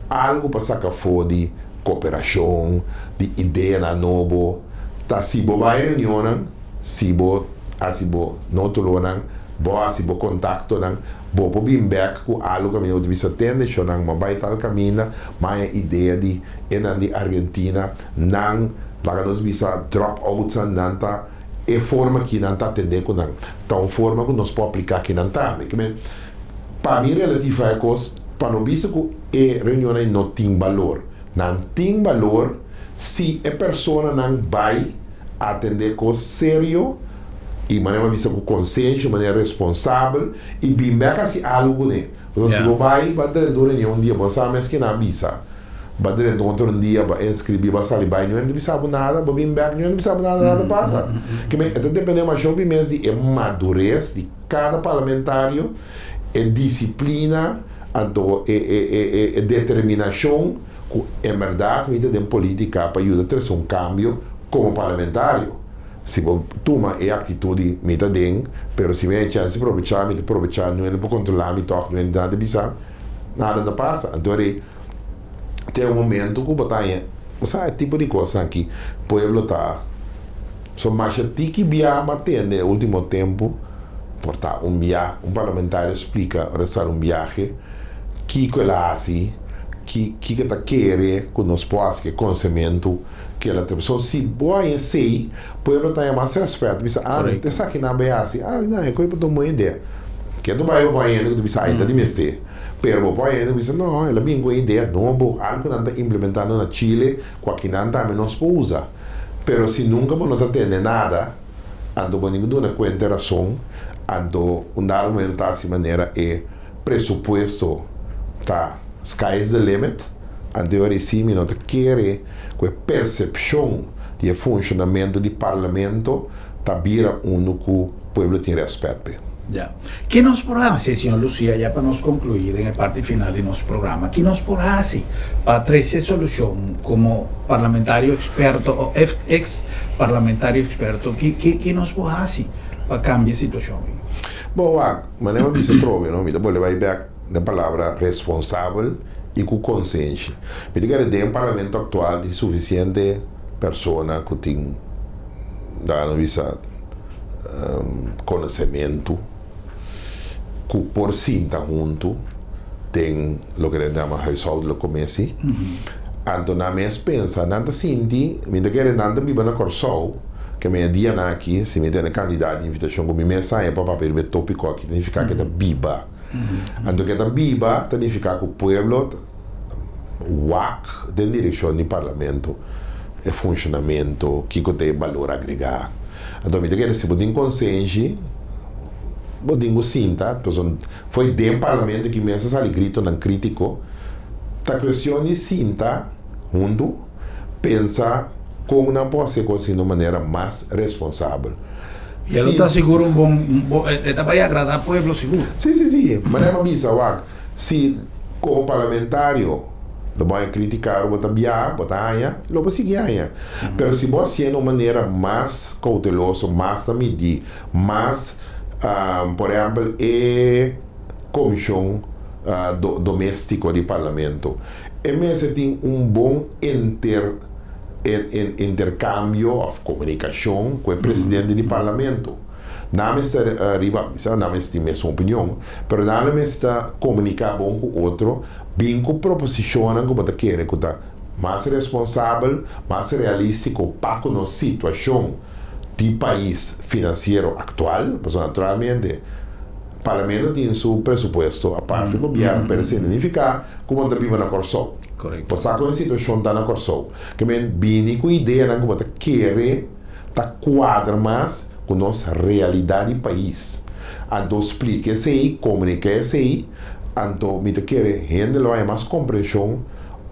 algu pa saka afó di koperashon, di ideanan nobo, Ta si bo bai reunionnan, si bo hasi bo nótulonan, bo hasi bo kontaktonan, bo por bin bèk ku algu kaminda bo ta bisa, Tende shonnan, m'a bai tal kaminda, m'a haña idea di enan di Argentina, nan, laga nos bisa, drop-outsnan, nan ta e forma ki nan ta atendé ku nan. Ta un forma ku nos por apliká akinan tambe. Ke men, pa mi relativá e kos, pa no bisa ku e reunionnan ei no tin balor. Nan tin balor. Si e personanan bai atendé kos serio i manera mi a bisa ku konsenshi, manera responsabel i bin bek hasi algu kuné. Pasobra si bo bai bo a drenta un reunion un dia bo a sa mes kinan a bisa. Ba drenta un otro dia, ba inscribi, ba sali bai, niun hende bisa bo nada, bo bin bek, niun hende bisa bo nada, nada pasa. Ke men, e ta depende masha hopi mes di e madurez di kada parlamentario, e disciplina, anto e e e e e determinacion ku en berdad mi ta den politica pa yuda trese un cambio komo parlamentario. Si bo tuma e actitud di mi ta den, pero si mi hay chance di probecha, mi ta probecha, niun hende por controla mi tog, niun hende nada ta bisa, nada ta pasa. Anto rei te un momento ku bo ta haña, bo sa e tipo di kosnan aki pueblo ta so masha tiki bia bo a tende e ultimo tempu, por ta un bia un parlamentario splika ora e sali un biahe kiko el a hasi, ki kiko e ta kere ku nos por hasi ku e konsementu ku el a trese. So si bo haña esei pueblo ta haña mas rèspèt, bisa ah esakinan bai hasi, ah nan e koe por ta un buen idea. Ke ta bai bo haña hende ku ta bisa ai ta di mester. Pero bo por hende bisa, No, el a bin ku un idea nobo, algu ku nan ta implementando na Chile, ku akinan tambe nos por usa. Pero si nunka bo no ta tende nada, anto bo tin ku duna kuenta e rason, anto un dado momento ta hasi manera e presupuesto ta sky is the limit, anto e ora ei si mi no ta kere ku e persepshon di e funshonamentu di parlamento ta bira unu ku pueblo tin rèspèt p'e. Ya. Ki nos por hasi, señor Lucia, ya pa nos conclui den e parti final di nos programa, ki nos por hasi pa trece solucion como parlamentario experto o ex parlamentario experto, ki ki ki nos por hasi pa cambia e situacion ei? Bo wak, manera mi a bisa atrobe, no, mi ta bolbe bai bek den palabra responsabel i ku konsenshi. Mi ta kere den parlamento aktual tin sufisiente persona ku tin, laga nos bisa, konosementu ku por sinta huntu den loke nan yama huishoudelijke commissie. Anto nan mes pensa, nan ta sinti, mi ta kere nan ta biba na Kòrsou, ke mi e dianan aki, si mi tene kandidat di invitashon ku mi mes haña pa papia riba e topiko aki, ta nifiká ke ta biba. Anto ke ta biba ta nifiká ku pueblo ta wak den direkshon di parlamento, e funshonamentu, kiko ta e balor agregá. Anto mi ta kere si bo tin konsenshi, bo tin ku sinta, pasobra fo'i den parlamento ki mes a sali gritonan kritiko, ta kuestion di sinta huntu, pensa kon nan por hasi e kos di un manera mas responsabel. I e lo ta sigur un bon, e ta bai agradá pueblo sigur. Si, si, si. Manera mi a bisa, wak, si komo parlamentario lo bo haña kritiká ora bo ta biaha, bo ta haña, lo bo sigui haña. Pero si bo hasié na un manera mas kouteloso, mas na midí, mas, por ehèmpel e komishon doméstiko di parlamento, e mester tin un bon inter interkambio òf komunikashon ku e presidente di parlamento. Nan mester riba, mi sa nan mester tin mesun opinion, pero nan lo mester ta komuniká bon ku otro, bin ku proposishonnan ku bo ta kere ku ta mas responsabel, mas realístiko pa ku nos situashon di pais finansiero aktual, pasobra naturalmente Parlamento tin su presupuesto aparte di gobièrnu, pero esei no nifiká ku bo no ta biba na Kòrsou. Bo sa kon e situashon ta na Kòrsou. Ke men bini ku ideanan ku bo ta kere ta kuadra mas ku nos realidat di pais. Anto splika esei, komuniká esei, anto mi ta kere hende lo haña mas komprenshon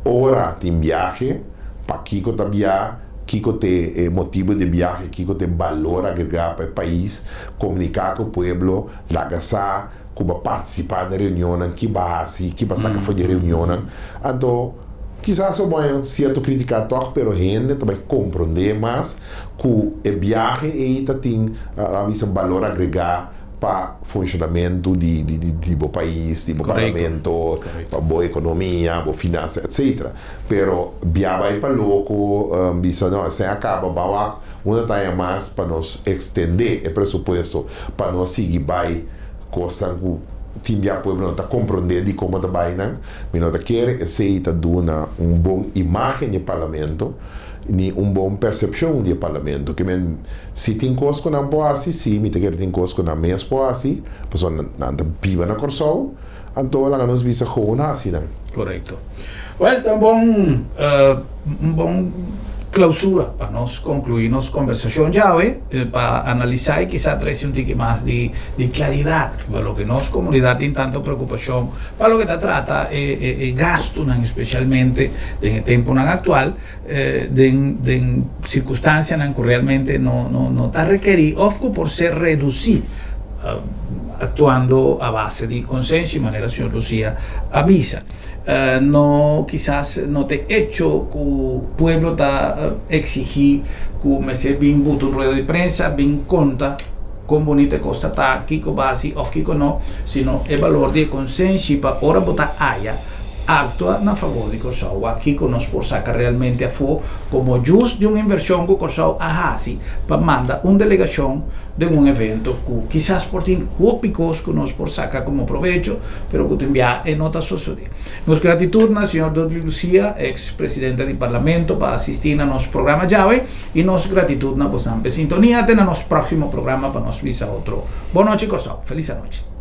ora tin biahe, pakiko ta bia, kiko t'e e motibu di biahe, kiko t'e balor agregá pa e pais, komuniká ku pueblo, laga sa ku bo a partisipá na reunionnan, ki bo a hasi, ki bo a saka for di e reunionnan. Anto, kisas lo bo haña un sierto krítika tòg, pero hende ta bai komprondé mas ku e biahe ei ta tin, a bisa, balor agregá pa funshonamentu di di bo pais, di bo parlamento, pa bo ekonomia, bo finansa, etsetera. Pero bia bai pa loko, bisa no, esei a kaba, bou wak unda ta haña mas pa nos ekstendé e presupuesto pa nos sigui bai kosnan ku tin bia pueblo no ta komprondé di komo ta bai nan. Mi no ta kere esei ta duna un bon imágen di e parlamento ni un bon persepshon di e parlamento. Ke men si tin kos ku nan por hasi, si mi ta kere tin kos ku nan mes por hasi, pasobra nan ta biba na Kòrsou, anto laga nos bisa gewoon hasi nan. Korekto. Wèl, ta un bon, un bon. Klausura pa nos konkluí nos kombersashon djawe pa analisá i kisá trese un tiki mas di di klaridat riba loke nos komunidat tin tantu preokupashon pa loke ta trata e e gastunan espesialmente den e tempunan aktual den den sirkunstansianan ku realmente no no no ta rekerí òf ku por ser redusí aktuando a base di konsenshi manera señor Lucia a bisa. No kisas no ta e echo ku pueblo ta eksigí ku mester bin buta un rueda di prensa, bin konta kon bunita e kos ta ta, kiko bo hasi òf kiko no, sino e balor di e konsenshi pa ora bo ta aya aktua na fabor di Kòrsou. Wak kiko nos por saka realmente afó komo jus di un invershon ku Kòrsou a hasi pa manda un delegashon den un evento ku kisas por tin hopi kos ku nos por saka komo provecho, pero ku tin bia e no ta sosodé. Nos gratitud na señor Dudley Lucia, ex presidente di Parlamento, pa asistí na nos programa djawe i nos gratitud na bosan p'e sintonia. Te na nos próksimo programa pa nos bisa otro. Bon nochi Kòrsou. Felis anochi.